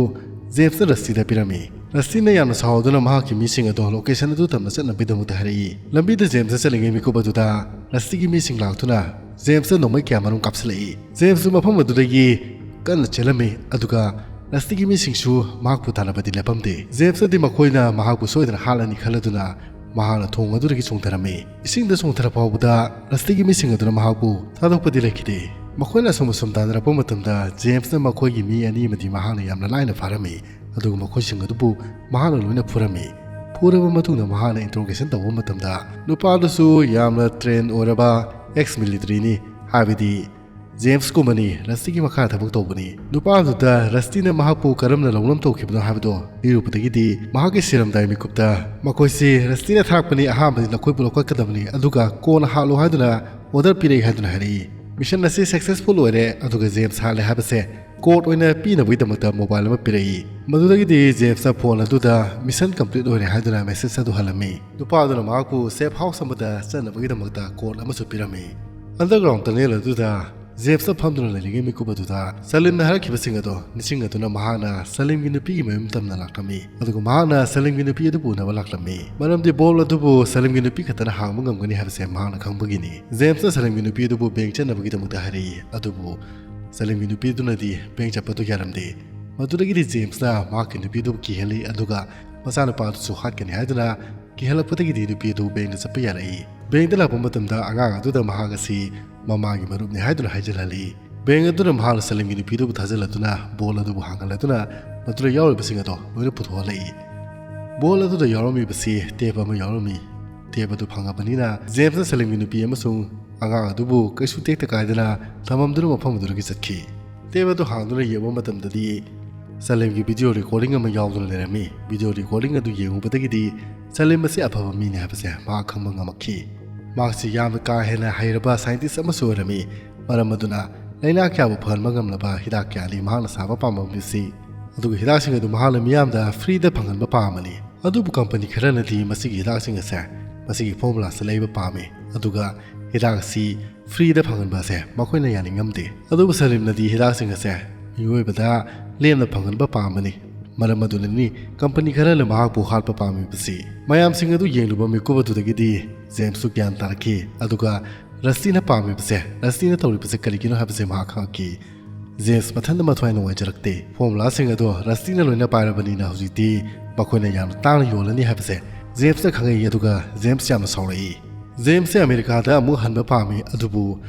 ꯖꯦꯝꯁꯅ ꯔꯁꯇꯤꯗ ꯄꯤꯔꯝꯃꯤ꯫ ꯔꯁꯇꯤꯅ ꯌꯥꯝꯅ ꯁꯥꯎꯗꯨꯅ ꯃꯍꯥꯛꯀꯤ ꯃꯤꯁꯤꯡ ꯑꯗꯣ ꯂꯣꯀꯦꯁꯟ ꯑꯗꯨ ꯇꯝꯅ ꯆꯠꯅꯕꯒꯤꯗꯃꯛꯇ ꯍꯥꯏꯔꯛꯏ꯫ ꯂꯝꯕꯤꯗ ꯖꯦꯝꯁꯅ ꯆꯠꯂꯤꯉꯩ ꯃꯤꯀꯨꯞ ꯑꯗꯨꯗ ꯔꯁꯇꯤꯒꯤ ꯃꯤꯁꯤꯡ ꯂꯥꯛꯇꯨꯅ ꯖꯦꯝꯁꯇ ꯅꯣꯡꯃꯩ ꯀꯌꯥ ꯃꯔꯨꯝ ꯀꯥꯞꯁꯤꯜꯂꯛꯏ꯫ ꯖꯦꯝꯁꯁꯨ ꯃꯐꯝ ꯑꯗꯨꯗꯒꯤ ꯀꯟꯅ ꯆꯦꯜꯂꯝꯃꯤ, ꯑꯗꯨꯒ ꯔꯁꯇꯤꯒꯤ ꯃꯤꯁꯤꯡꯁꯨ ꯃꯍꯥꯛꯄꯨ ꯇꯥꯟꯅꯕꯗꯤ ꯂꯦꯞꯄꯝꯗꯦ꯫ ꯖꯦꯝꯁꯅꯗꯤ ꯃꯈꯣꯏꯅ ꯃꯍꯥꯛꯄꯨ ꯁꯣꯏꯗꯅ ꯍꯥꯠꯂꯅꯤ ꯈꯜꯂꯗꯨꯅ ꯃꯍꯥꯛꯅ ꯊꯣꯡ ꯑꯗꯨꯗꯒꯤ ꯆꯣꯡꯊꯔꯝꯃꯤ꯫ ꯏꯁꯤꯡꯗ ꯆꯣꯡꯊꯔ ꯐꯥꯎꯕꯗ ꯔꯁꯇꯤꯒꯤ ꯃꯤꯁꯤꯡ ꯑꯗꯨꯅ ꯃꯍꯥꯛꯄꯨ ꯊꯥꯗꯣꯛꯄꯗꯤ ꯂꯩꯈꯤꯗꯦ꯫ ꯃꯈꯣꯏꯅ ꯑꯁꯨꯝ ꯑꯁꯨꯝ ꯇꯥꯟꯅꯔꯛꯄ ꯃꯇꯝꯗ ꯖꯦꯝꯁꯅ ꯃꯈꯣꯏꯒꯤ ꯃꯤ ꯑꯅꯤ ꯑꯃꯗꯤ ꯃꯍꯥꯛꯅ ꯌꯥꯝꯅ ꯂꯥꯏꯅ ꯐꯥꯔꯝꯃꯤ, ꯑꯗꯨꯒ ꯃꯈꯣꯏꯁꯤꯡ ꯑꯗꯨꯕꯨ ꯃꯍꯥꯛꯅ ꯂꯣꯏꯅ ꯐꯨꯔꯝꯃꯤ꯫ ꯐꯨꯔꯕ ꯃꯇꯨꯡꯗ ꯃꯍꯥꯛꯅ ꯏꯟꯇ꯭ꯔꯣꯒꯦꯁꯟ ꯇꯧꯕ ꯃꯇꯝꯗ ꯅꯨꯄꯥ ꯑꯗꯨꯁꯨ ꯌꯥꯝꯅ ꯇ꯭ꯔꯦꯟ ꯑꯣꯏꯔꯕ ꯑꯦꯛꯁ ꯃꯤꯂꯤꯇꯔꯤꯅꯤ, ꯍꯥꯏꯕꯗꯤ ꯖꯦꯝꯁꯀꯨꯝꯕꯅꯤ, ꯔꯁꯇꯤꯒꯤ ꯃꯈꯥ ꯊꯕꯛ ꯇꯧꯕꯅꯤ꯫ ꯅꯨꯄꯥ ꯑꯗꯨꯗ ꯔꯁꯇꯤꯅ ꯃꯍꯥꯛꯄꯨ ꯀꯔꯝꯅ ꯂꯧꯅꯝ ꯇꯧꯈꯤꯕꯅꯣ ꯍꯥꯏꯕꯗꯣ ꯂꯤꯔꯨꯕꯗꯒꯤꯗꯤ ꯃꯍꯥꯛꯀꯤ ꯁꯤꯔꯝꯗꯥꯏ ꯃꯤꯀꯨꯞꯇ ꯃꯈꯣꯏꯁꯤ ꯔꯁꯇꯤꯅ ꯊꯥꯔꯛꯄꯅꯤ, ꯑꯍꯥꯟꯕꯗꯤ ꯅꯈꯣꯏꯕꯨ ꯂꯧꯈꯠꯀꯗꯕꯅꯤ, ꯑꯗꯨꯒ ꯀꯣꯟꯅ ꯍꯥꯠꯂꯨ ꯍꯥꯏꯗꯨꯅ ꯑꯣꯔꯗꯔ ꯄꯤꯔꯛꯏ ꯍꯥꯏꯗꯨꯅ ꯍꯥꯏꯔꯛꯏ꯫ ꯃꯤꯁꯟ ꯑꯁꯤ ꯁꯛꯁꯦꯁꯐꯨꯜ ꯑꯣꯏꯔꯦ, ꯑꯗꯨꯒ ꯖꯦꯝꯁ ꯍꯥꯠꯂꯦ ꯍꯥꯏꯕꯁꯦ ꯀꯣꯔꯠ ꯑꯣꯏꯅ ꯄꯤꯅꯕꯒꯤꯗꯃꯛꯇ ꯃꯣꯕꯥꯏꯜ ꯑꯃ ꯄꯤꯔꯛꯏ꯫ ꯃꯗꯨꯗꯒꯤꯗꯤ ꯖꯦꯝꯁꯅ ꯐꯣꯟ ꯑꯗꯨꯗ ꯃꯤꯁꯟ ꯀꯝꯄ꯭ꯂꯤꯠ ꯑꯣꯏꯔꯦ ꯍꯥꯏꯗꯨꯅ ꯃꯦꯁꯦꯖ ꯑꯗꯨ ꯍꯜꯂꯝꯃꯤ꯫ ꯅꯨꯄꯥ ꯑꯗꯨꯅ ꯃꯍꯥꯛꯄꯨ ꯁꯦꯐ ꯍꯥꯎꯁ ꯑꯃꯗ ꯆꯠꯅꯕꯒꯤꯗꯃꯛꯇ ꯀꯣꯔꯠ ꯑꯃꯁꯨ ꯄꯤꯔꯝꯃꯤ꯫ ꯑꯟꯗꯔꯒ꯭ꯔꯥꯎꯟ ꯇꯅꯦꯜ ꯑꯗꯨꯗ ꯖꯦꯝꯁꯅ ꯐꯝꯗꯨꯅ ꯂꯩꯔꯤꯉꯩ ꯃꯤꯀꯨꯞ ꯑꯗꯨꯗ ꯁꯂꯤꯝꯅ ꯍꯥꯏꯔꯛꯈꯤꯕꯁꯤꯡ ꯑꯗꯨ ꯅꯤꯡꯁꯤꯡꯂꯗꯨꯅ ꯃꯍꯥꯛꯅ ꯁꯂꯤꯝꯒꯤ ꯅꯨꯄꯤꯒꯤ ꯃꯌꯨꯝ ꯇꯝꯅ ꯂꯥꯛꯂꯝꯃꯤ꯫ ꯑꯗꯨꯒ ꯃꯍꯥꯛꯅ ꯁꯂꯤꯝꯒꯤ ꯅꯨꯄꯤ ꯑꯗꯨꯕꯨ ꯎꯅꯕ ꯂꯥꯛꯂꯝꯃꯤ, ꯃꯔꯝꯗꯤ ꯕꯣꯜ ꯑꯗꯨꯕꯨ ꯁꯂꯤꯝꯒꯤ ꯅꯨꯄꯤ ꯈꯛꯇꯅ ꯍꯥꯡꯕ ꯉꯝꯒꯅꯤ ꯍꯥꯏꯕꯁꯦ ꯃꯍꯥꯛꯅ ꯈꯪꯕꯒꯤꯅꯤ꯫ ꯖꯦꯝꯁꯅ ꯁꯂꯤꯝꯒꯤ ꯅꯨꯄꯤ ꯑꯗꯨꯕꯨ ꯕꯦꯡ ꯆꯠꯅꯕꯒꯤꯗꯃꯛꯇ ꯍꯥꯏꯔꯛꯏ, ꯑꯗꯨꯕꯨ ꯁꯂꯤꯝꯒꯤ ꯅꯨꯄꯤ ꯑꯗꯨꯅꯗꯤ ꯕꯦꯡ ꯆꯠꯄꯗꯨ ꯌꯥꯔꯝꯗꯦ꯫ ꯃꯗꯨꯗꯒꯤꯗꯤ ꯖꯦꯝꯁꯅ ꯃꯍꯥꯛꯀꯤ ꯅꯨꯄꯤ ꯑꯗꯨꯕꯨ ꯀꯤꯍꯜꯂꯤ, ꯑꯗꯨꯒ ꯃꯆꯥꯅꯨꯄꯥ ꯑꯗꯨꯁꯨ ꯍꯥꯠꯀꯅꯤ ꯍꯥꯏꯗꯨꯅ ꯀꯤꯍꯜꯂꯛꯄꯗꯒꯤꯗꯤ ꯅꯨꯄꯤ ꯑꯗꯨ ꯕꯦꯡꯗ ꯆꯠꯄ ꯌꯥꯔꯛꯏ꯫ ꯕꯦꯡꯗ ꯂꯥꯛꯄ ꯃꯇꯝꯗ ꯑꯉꯥꯡ ꯑꯗꯨꯗ ꯃꯍꯥꯛ ꯑꯁꯤ ꯃꯃꯥꯒꯤ ꯃꯔꯨꯞꯅꯤ ꯍꯥꯏꯗꯨꯅ ꯍꯥꯏꯖꯤꯜꯍꯜꯂꯤ꯫ ꯕꯦꯡ ꯑꯗꯨꯅ ꯃꯍꯥꯛꯅ ꯁꯂꯤꯝꯒꯤ ꯅꯨꯄꯤ ꯑꯗꯨꯕꯨ ꯊꯥꯖꯤꯜꯂꯗꯨꯅ ꯕꯣꯜ ꯑꯗꯨꯕꯨ ꯍꯥꯡꯍꯜꯂꯗꯨꯅ ꯃꯗꯨꯗ ꯌꯥꯎꯔꯤꯕꯁꯤꯡ ꯑꯗꯣ ꯂꯣꯏꯅ ꯄꯨꯊꯣꯛꯍꯜꯂꯛꯏ꯫ ꯕꯣꯜ ꯑꯗꯨꯗ ꯌꯥꯎꯔꯝꯃꯤꯕꯁꯤ ꯇꯦꯞ ꯑꯃ ꯌꯥꯎꯔꯝꯃꯤ꯫ ꯇꯦꯞ ꯑꯗꯨ ꯐꯪꯉꯕꯅꯤꯅ ꯖꯦꯝꯁꯅ ꯁꯂꯤꯝꯒꯤ ꯅꯨꯄꯤ ꯑꯃꯁꯨꯡ ꯑꯉꯥꯡ ꯑꯗꯨꯕꯨ ꯀꯩꯁꯨ ꯇꯦꯛꯇ ꯀꯥꯏꯗꯅ ꯊꯝꯃꯝꯗꯨꯅ ꯃꯐꯝ ꯑꯗꯨꯗꯒꯤ ꯆꯠꯈꯤ꯫ ꯇꯦꯞ ꯑꯗꯨ ꯍꯥꯡꯗꯨꯅ ꯌꯦꯡꯕ ꯃꯇꯝꯗꯗꯤ ꯁꯂꯤꯝꯒꯤ ꯚꯤꯗꯤꯑꯣ ꯔꯦꯀꯣꯔꯗꯤꯡ ꯑꯃ ꯌꯥꯎꯗꯨꯅ ꯂꯩꯔꯝꯃꯤ꯫ ꯚꯤꯗꯤꯑꯣ ꯔꯦꯀꯣꯔꯗꯤꯡ ꯑꯗꯨ ꯌꯦꯡꯉꯨꯕꯗꯒꯤꯗꯤ ꯁꯂꯤꯝ ꯑꯁꯤ ꯑꯐꯕ ꯃꯤꯅꯤ ꯍꯥꯏꯕꯁꯦ ꯃꯍꯥꯛ ꯈꯪꯕ ꯉꯝꯃꯛꯈꯤ꯫ ꯃꯍꯥꯛꯁꯤ ꯌꯥꯝꯅ ꯀꯥ ꯍꯦꯟꯅ ꯍꯩꯔꯕ ꯁꯥꯏꯟꯇꯤꯁ ꯑꯃꯁꯨ ꯑꯣꯏꯔꯝꯃꯤ꯫ ꯃꯔꯝ ꯑꯗꯨꯅ ꯂꯥꯏꯅꯥ ꯀꯌꯥꯕꯨ ꯐꯍꯟꯕ ꯉꯝꯂꯕ ꯍꯤꯗꯥꯛ ꯀꯌꯥꯅꯤ ꯃꯍꯥꯛꯅ ꯁꯥꯕ ꯄꯥꯝꯂꯝꯃꯤꯕꯁꯤ꯫ ꯑꯗꯨꯒ ꯍꯤꯗꯥꯛꯁꯤꯡ ꯑꯗꯨ ꯃꯍꯥꯛꯅ ꯃꯤꯌꯥꯝꯗ ꯐ꯭ꯔꯤꯗ ꯐꯪꯍꯟꯕ ꯄꯥꯝꯕꯅꯤ꯫ ꯑꯗꯨꯕꯨ ꯀꯝꯄꯅꯤ ꯈꯔꯅꯗꯤ ꯃꯁꯤꯒꯤ ꯍꯤꯗꯥꯛꯁꯤꯡ ꯑꯁꯦ ꯃꯁꯤꯒꯤ ꯐꯣꯔꯃꯨꯂꯥꯁꯦ ꯂꯩꯕ ꯄꯥꯝꯃꯤ, ꯑꯗꯨꯒ ꯍꯤꯗꯥꯛꯁꯤ ꯐ꯭ꯔꯤꯗ ꯐꯪꯍꯟꯕ ꯑꯁꯦ ꯃꯈꯣꯏꯅ ꯌꯥꯅꯤꯡꯉꯝꯗꯦ꯫ ꯑꯗꯨꯕꯨ ꯁꯂꯤꯝꯅꯗꯤ ꯍꯤꯗꯥꯛꯁꯤꯡ ꯑꯁꯦ ꯃꯤꯑꯣꯏꯕꯗ ꯂꯦꯝꯅ ꯐꯪꯍꯟꯕ ꯄꯥꯝꯕꯅꯤ꯫ ꯃꯔꯝ ꯑꯗꯨꯅꯅꯤ ꯀꯝꯄꯅꯤ ꯈꯔꯅ ꯃꯍꯥꯛꯄꯨ ꯍꯥꯠꯄ ꯄꯥꯝꯂꯤꯕꯁꯤ꯫ ꯃꯌꯥꯝꯁꯤꯡ ꯑꯗꯨ ꯌꯦꯡꯂꯨꯕ ꯃꯤꯀꯨꯞ ꯑꯗꯨꯗꯒꯤꯗꯤ ꯖꯦꯝꯁꯁꯨ ꯒ꯭ꯌꯥꯟ ꯇꯥꯔꯛꯈꯤ, ꯑꯗꯨꯒ ꯔꯁꯇꯤꯅ ꯄꯥꯝꯂꯤꯕꯁꯦ, ꯔꯁꯇꯤꯅ ꯇꯧꯔꯤꯕꯁꯦ ꯀꯔꯤꯒꯤꯅꯣ ꯍꯥꯏꯕꯁꯦ ꯃꯍꯥꯛ ꯈꯪꯉꯛꯈꯤ꯫ ꯖꯦꯝꯁ ꯃꯊꯟꯇ ꯃꯊ꯭ꯋꯥꯏ ꯅꯨꯡꯉꯥꯏꯖꯔꯛꯇꯦ꯫ ꯐꯣꯔꯃꯨꯂꯥꯁꯤꯡ ꯑꯗꯣ ꯔꯁꯇꯤꯅ ꯂꯣꯏꯅ ꯄꯥꯏꯔꯕꯅꯤꯅ ꯍꯧꯖꯤꯛꯇꯤ ꯃꯈꯣꯏꯅ ꯌꯥꯝꯅ ꯇꯥꯡꯅ ꯌꯣꯜꯂꯅꯤ ꯍꯥꯏꯕꯁꯦ ꯖꯦꯝꯁꯅ ꯈꯪꯉꯛꯏ, ꯑꯗꯨꯒ ꯖꯦꯝꯁ ꯌꯥꯝꯅ ꯁꯥꯎꯔꯛꯏ꯫ ꯖꯦꯝꯁꯁꯦ ꯑꯃꯦꯔꯤꯀꯥꯗ ꯑꯃꯨꯛ ꯍꯟꯕ ꯄꯥꯝꯃꯤ, ꯑꯗꯨꯕꯨ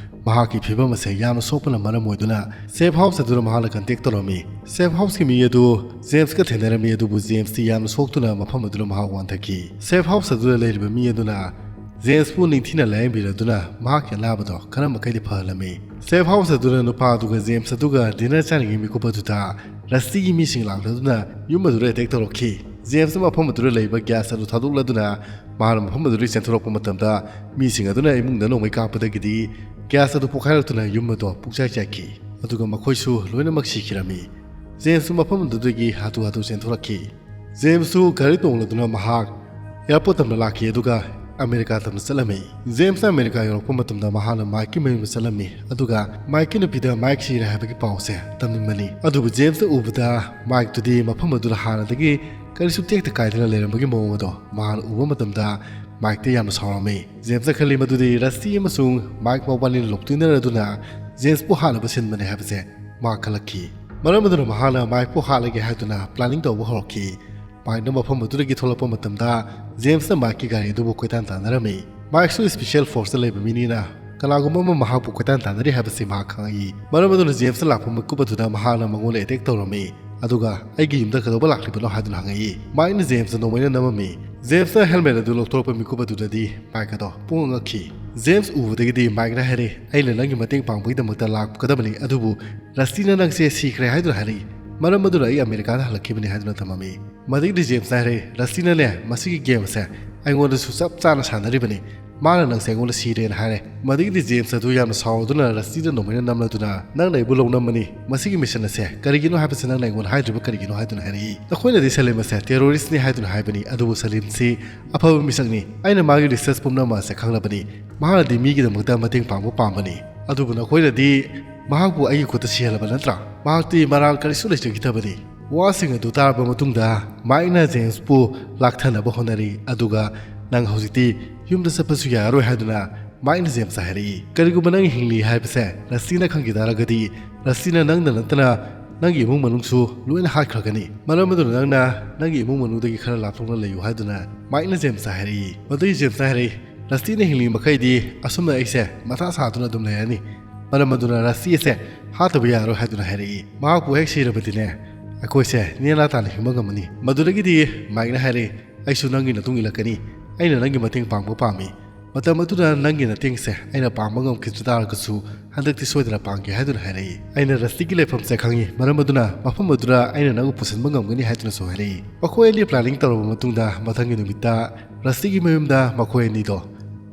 ꯃꯍꯥꯛꯀꯤ ꯐꯤꯕꯝ ꯑꯁꯦ ꯌꯥꯝꯅ ꯁꯣꯛꯄꯅ ꯃꯔꯝ ꯑꯣꯏꯗꯨꯅ ꯁꯦꯐ ꯍꯥꯎꯁ ꯑꯗꯨꯗ ꯃꯍꯥꯛꯅ ꯀꯟꯇꯦꯛ ꯇꯧꯔꯝꯃꯤ꯫ ꯁꯦꯐ ꯍꯥꯎꯁꯀꯤ ꯃꯤ ꯑꯗꯨ ꯖꯦꯝꯁꯀ ꯊꯦꯡꯅꯔꯝꯃꯤ, ꯑꯗꯨꯕꯨ ꯖꯦꯝꯁꯇꯤ ꯌꯥꯝꯅ ꯁꯣꯛꯇꯨꯅ ꯃꯐꯝ ꯑꯗꯨꯗ ꯃꯍꯥꯛ ꯋꯥꯟꯊꯈꯤ꯫ ꯁꯦꯐ ꯍꯥꯎꯁ ꯑꯗꯨꯗ ꯂꯩꯔꯤꯕ ꯃꯤ ꯑꯗꯨꯅ ꯖꯦꯝꯁꯄꯨ ꯅꯤꯡꯊꯤꯅ ꯂꯥꯌꯦꯡꯕꯤꯔꯗꯨꯅ ꯃꯍꯥꯛꯀꯤ ꯑꯅꯥꯕꯗꯣ ꯈꯔ ꯃꯈꯩꯗꯤ ꯐꯍꯜꯂꯝꯃꯤ꯫ ꯁꯦꯐ ꯍꯥꯎꯁ ꯑꯗꯨꯅ ꯅꯨꯄꯥ ꯑꯗꯨꯒ ꯖꯦꯝꯁ ꯑꯗꯨꯒ ꯗꯤꯅꯔ ꯆꯥꯔꯤꯉꯩ ꯃꯤꯀꯨꯞ ꯑꯗꯨꯗ ꯔꯁꯇꯤꯒꯤ ꯃꯤꯁꯤꯡ ꯂꯥꯛꯂꯗꯨꯅ ꯌꯨꯝ ꯑꯗꯨꯗ ꯑꯦꯇꯦꯛ ꯇꯧꯔꯛꯈꯤ꯫ ꯖꯦꯝꯁꯅ ꯃꯐꯝ ꯑꯗꯨꯗ ꯂꯩꯕ ꯒ꯭ꯌꯥꯁ ꯑꯗꯨ ꯊꯥꯗꯣꯛꯂꯗꯨꯅ ꯃꯍꯥꯛꯅ ꯃꯐꯝ ꯑꯗꯨꯗꯒꯤ ꯆꯦꯟꯊꯣꯔꯛꯄ ꯃꯇꯝꯗ ꯃꯤꯁꯤꯡ ꯑꯗꯨꯅ ꯏꯃꯨꯡꯗ ꯅꯣꯡꯃꯩ ꯀꯥꯞꯄꯗꯒꯤꯗꯤ ꯒ꯭ꯌꯥꯁ ꯑꯗꯨ ꯄꯣꯈꯥꯏꯔꯛꯇꯨꯅ ꯌꯨꯝ ꯑꯗꯨ ꯄꯨꯡꯆꯥꯏ ꯆꯥꯏꯈꯤ꯫ ꯑꯗꯨꯒ ꯃꯈꯣꯏꯁꯨ ꯂꯣꯏꯅꯃꯛ ꯁꯤꯈꯤꯔꯝꯃꯤ꯫ ꯖꯦꯝꯁꯁꯨ ꯃꯐꯝ ꯑꯗꯨꯗꯒꯤ ꯍꯥꯊꯨ ꯍꯥꯊꯨ ꯆꯦꯟꯊꯣꯔꯛꯈꯤ꯫ ꯖꯦꯝꯁꯁꯨ ꯒꯥꯔꯤ ꯇꯣꯡꯂꯗꯨꯅ ꯃꯍꯥꯛ ꯑꯦꯌꯥꯔꯄꯣꯔꯠ ꯇꯝꯅ ꯂꯥꯛꯈꯤ, ꯑꯗꯨꯒ ꯑꯃꯦꯔꯤꯀꯥ ꯇꯝꯅ ꯆꯠꯂꯝꯃꯤ꯫ ꯖꯦꯝꯁꯅ ꯑꯃꯦꯔꯤꯀꯥ ꯌꯧꯔꯛꯄ ꯃꯇꯝꯗ ꯃꯍꯥꯛꯅ ꯃꯥꯏꯛꯀꯤ ꯃꯌꯨꯝꯗ ꯆꯠꯂꯝꯃꯤ, ꯑꯗꯨꯒ ꯃꯥꯏꯛꯀꯤ ꯅꯨꯄꯤꯗ ꯃꯥꯏꯛ ꯁꯤꯔꯦ ꯍꯥꯏꯕꯒꯤ ꯄꯥꯎꯁꯦ ꯇꯝꯅꯤꯡꯕꯅꯤ꯫ ꯑꯗꯨꯕꯨ ꯖꯦꯝꯁꯅ ꯎꯕꯗ ꯃꯥꯏꯛꯇꯨꯗꯤ ꯃꯐꯝ ꯑꯗꯨꯗ ꯍꯥꯟꯅꯗꯒꯤ ꯀꯔꯤꯁꯨ ꯇꯦꯛꯇ ꯀꯥꯏꯗꯅ ꯂꯩꯔꯝꯕꯒꯤ ꯃꯑꯣꯡ ꯑꯗꯣ ꯃꯍꯥꯛꯅ ꯎꯕ ꯃꯇꯝꯗ ꯃꯥꯏꯛꯇ ꯌꯥꯝꯅ ꯁꯥꯎꯔꯝꯃꯤ꯫ ꯖꯦꯝꯁꯅ ꯈꯜꯂꯤ ꯃꯗꯨꯗꯤ ꯔꯁꯇꯤ ꯑꯃꯁꯨꯡ ꯃꯥꯏꯛ ꯃꯕꯥꯅꯤꯅ ꯂꯣꯞꯇꯨꯅꯔꯗꯨꯅ ꯖꯦꯝꯁꯄꯨ ꯍꯥꯠꯅꯕ ꯁꯤꯟꯕꯅꯤ ꯍꯥꯏꯕꯁꯦ ꯃꯍꯥꯛ ꯈꯜꯂꯛꯈꯤ꯫ ꯃꯔꯝ ꯑꯗꯨꯅ ꯃꯍꯥꯛꯅ ꯃꯥꯏꯛꯄꯨ ꯍꯥꯠꯂꯒꯦ ꯍꯥꯏꯗꯨꯅ ꯄ꯭ꯂꯥꯅꯤꯡ ꯇꯧꯕ ꯍꯧꯔꯛꯈꯤ꯫ ꯃꯥꯏꯛꯅ ꯃꯐꯝ ꯑꯗꯨꯗꯒꯤ ꯊꯣꯛꯂꯛꯄ ꯃꯇꯝꯗ ꯖꯦꯝꯁꯅ ꯃꯥꯏꯛꯀꯤ ꯒꯥꯔꯤ ꯑꯗꯨꯕꯨ ꯀꯣꯏꯇꯥꯟ ꯇꯥꯟꯅꯔꯝꯃꯤ꯫ ꯃꯥꯏꯛꯁꯨ ꯁ꯭ꯄꯦꯁꯤꯌꯦꯜ ꯐꯣꯔꯁꯇ ꯂꯩꯕ ꯃꯤꯅꯤꯅ ꯀꯅꯥꯒꯨꯝꯕ ꯑꯃ ꯃꯍꯥꯛꯄꯨ ꯀꯣꯏꯇꯥꯟ ꯇꯥꯟꯅꯔꯤ ꯍꯥꯏꯕꯁꯤ ꯃꯍꯥꯛ ꯈꯪꯉꯛꯏ꯫ ꯃꯔꯝ ꯑꯗꯨꯅ ꯖꯦꯝꯁꯅ ꯂꯥꯛꯄ ꯃꯤꯀꯨꯞ ꯑꯗꯨꯗ ꯃꯍꯥꯛꯅ ꯃꯉꯣꯟꯗ ꯑꯦꯇꯦꯛ ꯇꯧꯔꯝꯃꯤ꯫ ꯑꯗꯨꯒ ꯑꯩꯒꯤ ꯌꯨꯝꯗ ꯀꯩꯗꯧꯕ ꯂꯥꯛꯂꯤꯕꯅꯣ ꯍꯥꯏꯗꯨꯅ ꯍꯪꯉꯛꯏ꯫ ꯃꯥꯏꯛꯅ ꯖꯦꯝꯁꯇ ꯅꯣꯡꯃꯩꯅ ꯅꯝꯃꯝꯃꯤ꯫ ꯖꯦꯝꯁꯅ ꯍꯦꯜꯃꯦꯠ ꯑꯗꯨ ꯂꯧꯊꯣꯔꯛꯄ ꯃꯤꯀꯨꯞ ꯑꯗꯨꯗꯗꯤ ꯃꯥꯏꯛ ꯑꯗꯣ ꯄꯨꯡꯉꯛ ꯉꯛꯈꯤ꯫ ꯖꯦꯝꯁ ꯎꯕꯗꯒꯤꯗꯤ ꯃꯥꯏꯛꯅ ꯍꯥꯏꯔꯦ, "ꯑꯩꯅ ꯅꯪꯒꯤ ꯃꯇꯦꯡ ꯄꯥꯡꯕꯒꯤꯗꯃꯛꯇ ꯂꯥꯛꯀꯗꯕꯅꯤ, ꯑꯗꯨꯕꯨ ꯔꯁꯇꯤꯅ ꯅꯪꯁꯦ ꯁꯤꯈ꯭ꯔꯦ ꯍꯥꯏꯗꯨꯅ ꯍꯥꯏꯔꯛꯏ꯫ ꯃꯔꯝ ꯑꯗꯨꯅ ꯑꯩ ꯑꯃꯦꯔꯤꯀꯥꯗ ꯍꯜꯂꯛꯈꯤꯕꯅꯤ" ꯍꯥꯏꯗꯨꯅ ꯊꯝꯃꯝꯃꯤ꯫ ꯃꯗꯒꯤꯗꯤ ꯖꯦꯝꯁꯅ ꯍꯥꯏꯔꯦ, "ꯔꯁꯇꯤꯅꯅꯦ, ꯃꯁꯤꯒꯤ ꯒꯦꯝ ꯑꯁꯦ ꯑꯩꯉꯣꯟꯗꯁꯨ ꯆꯞ ꯆꯥꯅ ꯁꯥꯟꯅꯔꯤꯕꯅꯤ꯫ ꯃꯥꯅ ꯅꯪꯁꯦ ꯑꯩꯉꯣꯟꯗ ꯁꯤꯔꯦꯅ ꯍꯥꯏꯔꯦ꯫" ꯃꯗꯒꯤꯗꯤ ꯖꯦꯝꯁ ꯑꯗꯨ ꯌꯥꯝꯅ ꯁꯥꯎꯗꯨꯅ ꯔꯁꯇꯤꯗ ꯅꯣꯡꯃꯩꯅ ꯅꯝꯂꯗꯨꯅ, "ꯅꯪꯅ ꯑꯩꯕꯨ ꯂꯧꯅꯝꯕꯅꯤ꯫ ꯃꯁꯤꯒꯤ ꯃꯤꯁꯟ ꯑꯁꯦ ꯀꯔꯤꯒꯤꯅꯣ ꯍꯥꯏꯕꯁꯤ ꯅꯪꯅ ꯑꯩꯉꯣꯟꯗ ꯍꯥꯏꯗ꯭ꯔꯤꯕ ꯀꯔꯤꯒꯤꯅꯣ?" ꯍꯥꯏꯗꯨꯅ ꯍꯥꯏꯔꯛꯏ꯫ "ꯅꯈꯣꯏꯅꯗꯤ ꯁꯂꯤꯝ ꯑꯁꯦ ꯇꯦꯔꯣꯔꯤꯁ꯭ꯠꯅꯤ ꯍꯥꯏꯗꯨꯅ ꯍꯥꯏꯕꯅꯤ, ꯑꯗꯨꯕꯨ ꯁꯂꯤꯝꯁꯤ ꯑꯐꯕ ꯃꯤꯁꯛꯅꯤ꯫ ꯑꯩꯅ ꯃꯥꯒꯤ ꯔꯤꯁꯔꯆ ꯄꯨꯝꯅꯃꯛ ꯑꯁꯦ ꯈꯪꯂꯕꯅꯤ꯫ ꯃꯍꯥꯛꯅꯗꯤ ꯃꯤꯒꯤꯗꯃꯛꯇ ꯃꯇꯦꯡ ꯄꯥꯡꯕ ꯄꯥꯝꯕꯅꯤ꯫ ꯑꯗꯨꯕꯨ ꯅꯈꯣꯏꯅꯗꯤ ꯃꯍꯥꯛꯄꯨ ꯑꯩꯒꯤ ꯈꯨꯠꯇ ꯁꯤꯍꯜꯂꯕ ꯅꯠꯇ꯭ꯔꯥ? ꯃꯍꯥꯛꯇꯤ ꯃꯔꯥꯜ ꯀꯔꯤꯁꯨ ꯂꯩꯖꯈꯤꯗꯕꯅꯤ꯫" ꯋꯥꯁꯤꯡ ꯑꯗꯨ ꯇꯥꯔꯕ ꯃꯇꯨꯡꯗ ꯃꯥꯏꯛꯅ ꯖꯦꯝꯁꯄꯨ ꯂꯥꯛꯊꯅꯕ ꯍꯣꯠꯅꯔꯤ, ꯑꯗꯨꯒ "ꯅꯪ ꯍꯧꯖꯤꯛꯇꯤ ꯌꯨꯝꯗ ꯆꯠꯄꯁꯨ ꯌꯥꯔꯔꯣꯏ" ꯍꯥꯏꯗꯨꯅ ꯃꯥꯏꯛꯅ ꯖꯦꯝꯁꯇ ꯍꯥꯏꯔꯛꯏ꯫ "ꯀꯔꯤꯒꯨꯝꯕ ꯅꯪ ꯍꯤꯡꯂꯤ ꯍꯥꯏꯕꯁꯦ ꯔꯁꯇꯤꯅ ꯈꯪꯈꯤ ꯇꯥꯔꯒꯗꯤ, ꯔꯁꯇꯤꯅ ꯅꯪꯗ ꯅꯠꯇꯅ ꯅꯪꯒꯤ ꯏꯃꯨꯡ ꯃꯅꯨꯡꯁꯨ ꯂꯣꯏꯅ ꯍꯥꯠꯈ꯭ꯔꯒꯅꯤ꯫ ꯃꯔꯝ ꯑꯗꯨꯅ ꯅꯪꯅ ꯅꯪꯒꯤ ꯏꯃꯨꯡ ꯃꯅꯨꯡꯗꯒꯤ ꯈꯔ ꯂꯥꯞꯊꯣꯛꯅ ꯂꯩꯌꯨ" ꯍꯥꯏꯗꯨꯅ ꯃꯥꯏꯛꯅ ꯖꯦꯝꯁꯇ ꯍꯥꯏꯔꯛꯏ꯫ ꯃꯗꯨꯒꯤ ꯖꯦꯝꯁꯅ ꯍꯥꯏꯔꯛꯏ, "ꯔꯁꯇꯤꯅ ꯍꯤꯡꯂꯤ ꯃꯈꯩꯗꯤ ꯑꯁꯨꯝꯅ ꯑꯩꯁꯦ ꯃꯊꯥ ꯁꯥꯗꯨꯅ ꯑꯗꯨꯝ ꯂꯩꯔꯅꯤ꯫ ꯃꯔꯝ ꯑꯗꯨꯅ ꯔꯁꯇꯤ ꯑꯁꯦ ꯍꯥꯠꯇꯕ ꯌꯥꯔꯣꯏ" ꯍꯥꯏꯗꯨꯅ ꯍꯥꯏꯔꯛꯏ꯫ "ꯃꯍꯥꯛꯄꯨ ꯍꯦꯛ ꯁꯤꯔꯕꯗꯤꯅꯦ, ꯑꯩꯈꯣꯏꯁꯦ ꯅꯦꯅꯥ ꯇꯥꯅ ꯍꯤꯡꯕ ꯉꯝꯃꯅꯤ꯫" ꯃꯗꯨꯗꯒꯤꯗꯤ ꯃꯥꯏꯛꯅ ꯍꯥꯏꯔꯛꯏ, "ꯑꯩꯁꯨ ꯅꯪꯒꯤ ꯃꯇꯨꯡ ꯏꯜꯂꯛꯀꯅꯤ꯫ ꯑꯩꯅ ꯅꯪꯒꯤ ꯃꯇꯦꯡ ꯄꯥꯡꯕ ꯄꯥꯝꯃꯤ꯫ ꯃꯇꯝ ꯑꯗꯨꯗ ꯅꯪꯒꯤ ꯃꯇꯦꯡꯁꯦ ꯑꯩꯅ ꯄꯥꯡꯕ ꯉꯝꯈꯤꯗ꯭ꯔ ꯇꯥꯔꯒꯁꯨ, ꯍꯟꯗꯛꯇꯤ ꯁꯣꯏꯗꯅ ꯄꯥꯡꯒꯦ" ꯍꯥꯏꯗꯨꯅ ꯍꯥꯏꯔꯛꯏ꯫ "ꯑꯩꯅ ꯔꯁꯇꯤꯒꯤ ꯂꯩꯐꯝꯁꯦ ꯈꯪꯉꯤ, ꯃꯔꯝ ꯑꯗꯨꯅ ꯃꯐꯝ ꯑꯗꯨꯗ ꯑꯩꯅ ꯅꯪꯕꯨ ꯄꯨꯁꯤꯟꯕ ꯉꯝꯒꯅꯤ" ꯍꯥꯏꯗꯨꯅꯁꯨ ꯍꯥꯏꯔꯛꯏ꯫ ꯃꯈꯣꯏ ꯑꯅꯤ ꯄ꯭ꯂꯥꯅꯤꯡ ꯇꯧꯔꯕ ꯃꯇꯨꯡꯗ, ꯃꯊꯪꯒꯤ ꯅꯨꯃꯤꯠꯇ ꯔꯁꯇꯤꯒꯤ ꯃꯌꯨꯝꯗ ꯃꯈꯣꯏ ꯑꯅꯤꯗꯣ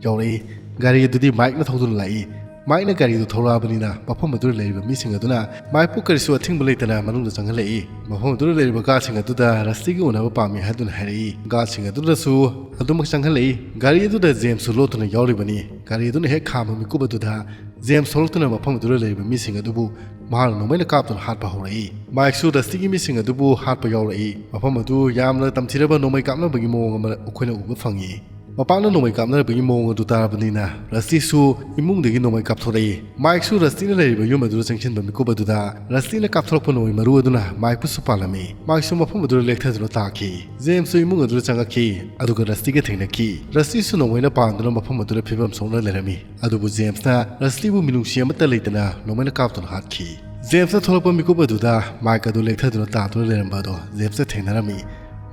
ꯌꯧꯔꯛꯏ꯫ ꯒꯥꯔꯤ ꯑꯗꯨꯗꯤ ꯃꯥꯏꯛꯅ ꯊꯧꯗꯨꯅ ꯂꯥꯛꯏ꯫ ꯃꯥꯏꯛꯅ ꯒꯥꯔꯤꯗꯨ ꯊꯧꯔꯛꯑꯕꯅꯤꯅ, ꯃꯐꯝ ꯑꯗꯨꯗ ꯂꯩꯔꯤꯕ ꯃꯤꯁꯤꯡ ꯑꯗꯨꯅ ꯃꯥꯏꯛꯄꯨ ꯀꯔꯤꯁꯨ ꯑꯊꯤꯡꯕ ꯂꯩꯇꯅ ꯃꯅꯨꯡꯗ ꯆꯪꯍꯜꯂꯛꯏ꯫ ꯃꯐꯝ ꯑꯗꯨꯗ ꯂꯩꯔꯤꯕ ꯒꯥꯔꯗꯁꯤꯡ ꯑꯗꯨꯗ ꯔꯁꯇꯤꯒ ꯎꯅꯕ ꯄꯥꯝꯃꯤ ꯍꯥꯏꯗꯨꯅ ꯍꯥꯏꯔꯛꯏ꯫ ꯒꯥꯔꯗꯁꯤꯡ ꯑꯗꯨꯅꯁꯨ ꯑꯗꯨꯃꯛ ꯆꯪꯍꯜꯂꯛꯏ꯫ ꯒꯥꯔꯤ ꯑꯗꯨꯗ ꯖꯦꯝꯁꯁꯨ ꯂꯣꯠꯇꯨꯅ ꯌꯥꯎꯔꯤꯕꯅꯤ꯫ ꯒꯥꯔꯤ ꯑꯗꯨꯅ ꯍꯦꯛ ꯈꯥꯝꯕ ꯃꯤꯀꯨꯞ ꯑꯗꯨꯗ ꯖꯦꯝꯁ ꯊꯣꯛꯂꯛꯇꯨꯅ ꯃꯐꯝ ꯑꯗꯨꯗ ꯂꯩꯔꯤꯕ ꯃꯤꯁꯤꯡ ꯑꯗꯨꯕꯨ ꯃꯍꯥꯛꯅ ꯅꯣꯡꯃꯩꯅ ꯀꯥꯞꯇꯨꯅ ꯍꯥꯠꯄ ꯍꯧꯔꯛꯏ꯫ ꯃꯥꯏꯛꯁꯨ ꯔꯁꯇꯤꯒꯤ ꯃꯤꯁꯤꯡ ꯑꯗꯨꯕꯨ ꯍꯥꯠꯄ ꯌꯥꯎꯔꯛꯏ꯫ ꯃꯐꯝ ꯑꯗꯨ ꯌꯥꯝꯅ ꯇꯝꯊꯤꯔꯕ ꯅꯣꯡꯃꯩ ꯀꯥꯞꯅꯕꯒꯤ ꯃꯑꯣꯡ ꯑꯃ ꯑꯩꯈꯣꯏꯅ ꯎꯕ ꯐꯪꯉꯤ꯫ ꯃꯄꯥꯟꯗ ꯅꯣꯡꯃꯩ ꯀꯥꯞꯅꯔꯛꯄꯒꯤ ꯃꯑꯣꯡ ꯑꯗꯨ ꯇꯥꯔꯕꯅꯤꯅ, ꯔꯁꯇꯤꯁꯨ ꯏꯃꯨꯡꯗꯒꯤ ꯅꯣꯡꯃꯩ ꯀꯥꯞꯊꯣꯔꯛꯏ꯫ ꯃꯥꯏꯛꯁꯨ ꯔꯁꯇꯤꯅ ꯂꯩꯔꯤꯕ ꯌꯨꯝ ꯑꯗꯨꯗ ꯆꯪꯁꯤꯟꯕ ꯃꯤꯀꯨꯞ ꯑꯗꯨꯗ, ꯔꯁꯇꯤꯅ ꯀꯥꯞꯊꯣꯔꯛꯄ ꯅꯣꯡꯃꯩ ꯃꯔꯨ ꯑꯗꯨꯅ ꯃꯥꯏꯛꯄꯨꯁꯨ ꯄꯥꯜꯂꯝꯃꯤ꯫ ꯃꯥꯏꯛꯁꯨ ꯃꯐꯝ ꯑꯗꯨꯗ ꯂꯦꯛꯊꯗꯨꯅ ꯇꯥꯈꯤ꯫ ꯖꯦꯝꯁꯁꯨ ꯏꯃꯨꯡ ꯑꯗꯨꯗ ꯆꯪꯉꯛꯈꯤ, ꯑꯗꯨꯒ ꯔꯁꯇꯤꯒ ꯊꯦꯡꯅꯈꯤ꯫ ꯔꯁꯇꯤꯁꯨ ꯅꯣꯡꯃꯩꯅ ꯄꯥꯟꯗꯨꯅ ꯃꯐꯝ ꯑꯗꯨꯗ ꯐꯤꯕꯝ ꯁꯣꯛꯅ ꯂꯩꯔꯝꯃꯤ꯫ ꯑꯗꯨꯕꯨ ꯖꯦꯝꯁꯅ ꯔꯁꯇꯤꯕꯨ ꯃꯤꯅꯨꯡꯁꯤ ꯑꯃꯠꯇ ꯂꯩꯇꯅ ꯅꯣꯡꯃꯩꯅ ꯀꯥꯞꯇꯨꯅ ꯍꯥꯠꯈꯤ꯫ ꯖꯦꯝꯁꯅ ꯊꯣꯛꯂꯛꯄ ꯃꯤꯀꯨꯞ ꯑꯗꯨꯗ ꯃꯥꯏꯛ ꯑꯗꯨ ꯂꯦꯛꯊꯗꯨꯅ ꯇꯥꯗꯨꯅ ꯂꯩꯔꯝꯕ ꯑꯗꯣ ꯖꯦꯝꯁꯅ ꯊꯦꯡꯅꯔꯝꯃꯤ꯫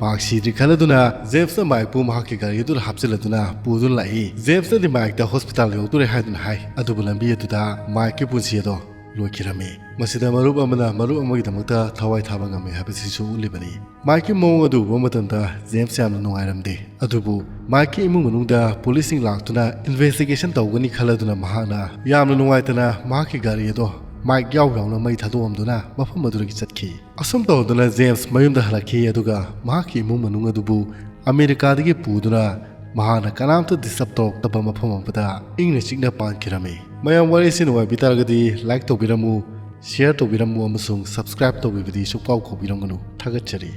ꯃꯍꯥꯛ ꯁꯤꯗ꯭ꯔꯤ ꯈꯜꯂꯗꯨꯅ ꯖꯦꯝꯁꯅ ꯃꯥꯏꯛꯄꯨ ꯃꯍꯥꯛꯀꯤ ꯒꯥꯔꯤ ꯑꯗꯨꯗ ꯍꯥꯞꯆꯤꯜꯂꯗꯨꯅ ꯄꯨꯗꯨꯅ ꯂꯥꯛꯏ꯫ ꯖꯦꯝꯁꯅꯗꯤ ꯃꯥꯏꯛꯇ ꯍꯣꯁꯄꯤꯇꯥꯜ ꯌꯧꯗꯣꯔꯦ ꯍꯥꯏꯗꯨꯅ ꯍꯥꯏ, ꯑꯗꯨꯕꯨ ꯂꯝꯕꯤ ꯑꯗꯨꯗ ꯃꯥꯏꯛꯀꯤ ꯄꯨꯟꯁꯤ ꯑꯗꯣ ꯂꯣꯏꯈꯤꯔꯝꯃꯤ꯫ ꯃꯁꯤꯗ ꯃꯔꯨꯞ ꯑꯃꯅ ꯃꯔꯨꯞ ꯑꯃꯒꯤꯗꯃꯛꯇ ꯊꯋꯥꯏ ꯊꯥꯕ ꯉꯝꯃꯤ ꯍꯥꯏꯕꯁꯤꯁꯨ ꯎꯠꯂꯤꯕꯅꯤ꯫ ꯃꯥꯏꯛꯀꯤ ꯃꯑꯣꯡ ꯑꯗꯨ ꯎꯕ ꯃꯇꯝꯗ ꯖꯦꯝꯁ ꯌꯥꯝꯅ ꯅꯨꯡꯉꯥꯏꯔꯝꯗꯦ꯫ ꯑꯗꯨꯕꯨ ꯃꯥꯏꯛꯀꯤ ꯏꯃꯨꯡ ꯃꯅꯨꯡꯗ ꯄꯨꯂꯤꯁꯁꯤꯡ ꯂꯥꯛꯇꯨꯅ ꯏꯟꯚꯦꯁꯇꯤꯒꯦꯁꯟ ꯇꯧꯒꯅꯤ ꯈꯜꯂꯗꯨꯅ ꯃꯍꯥꯛꯅ ꯌꯥꯝꯅ ꯅꯨꯡꯉꯥꯏꯇꯅ ꯃꯍꯥꯛꯀꯤ ꯒꯥꯔꯤ ꯑꯗꯣ ꯃꯥꯏꯛ ꯌꯥꯎ ꯌꯥꯎꯅ ꯃꯩ ꯊꯥꯗꯣꯛꯑꯝꯗꯨꯅ ꯃꯐꯝ ꯑꯗꯨꯗꯒꯤ ꯆꯠꯈꯤ꯫ ꯑꯁꯨꯝ ꯇꯧꯗꯨꯅ ꯖꯦꯝꯁ ꯃꯌꯨꯝꯗ ꯍꯜꯂꯛꯈꯤ, ꯑꯗꯨꯒ ꯃꯍꯥꯛꯀꯤ ꯏꯃꯨꯡ ꯃꯅꯨꯡ ꯑꯗꯨꯕꯨ ꯑꯃꯦꯔꯤꯀꯥꯗꯒꯤ ꯄꯨꯗꯨꯅ ꯃꯍꯥꯛꯅ ꯀꯅꯥꯝꯇ ꯗꯤꯁꯇꯔꯕ ꯇꯧꯔꯛꯇꯕ ꯃꯐꯝ ꯑꯃꯗ ꯏꯪꯅ ꯆꯤꯛꯅ ꯄꯥꯟꯈꯤꯔꯝꯃꯤ꯫ ꯃꯌꯥꯝ, ꯋꯥꯔꯤꯁꯤ ꯅꯨꯡꯉꯥꯏꯕꯤ ꯇꯥꯔꯒꯗꯤ ꯂꯥꯏꯛ ꯇꯧꯕꯤꯔꯝꯃꯨ, ꯁꯤꯌꯔ ꯇꯧꯕꯤꯔꯝꯃꯨ ꯑꯃꯁꯨꯡ ꯁꯕꯁꯀ꯭ꯔꯥꯏꯕ ꯇꯧꯕꯤꯕꯗꯤ ꯁꯨꯡꯀꯥꯎ ꯀꯥꯎꯕꯤꯔꯝꯒꯅꯨ꯫ ꯊꯥꯒꯠꯆꯔꯤ꯫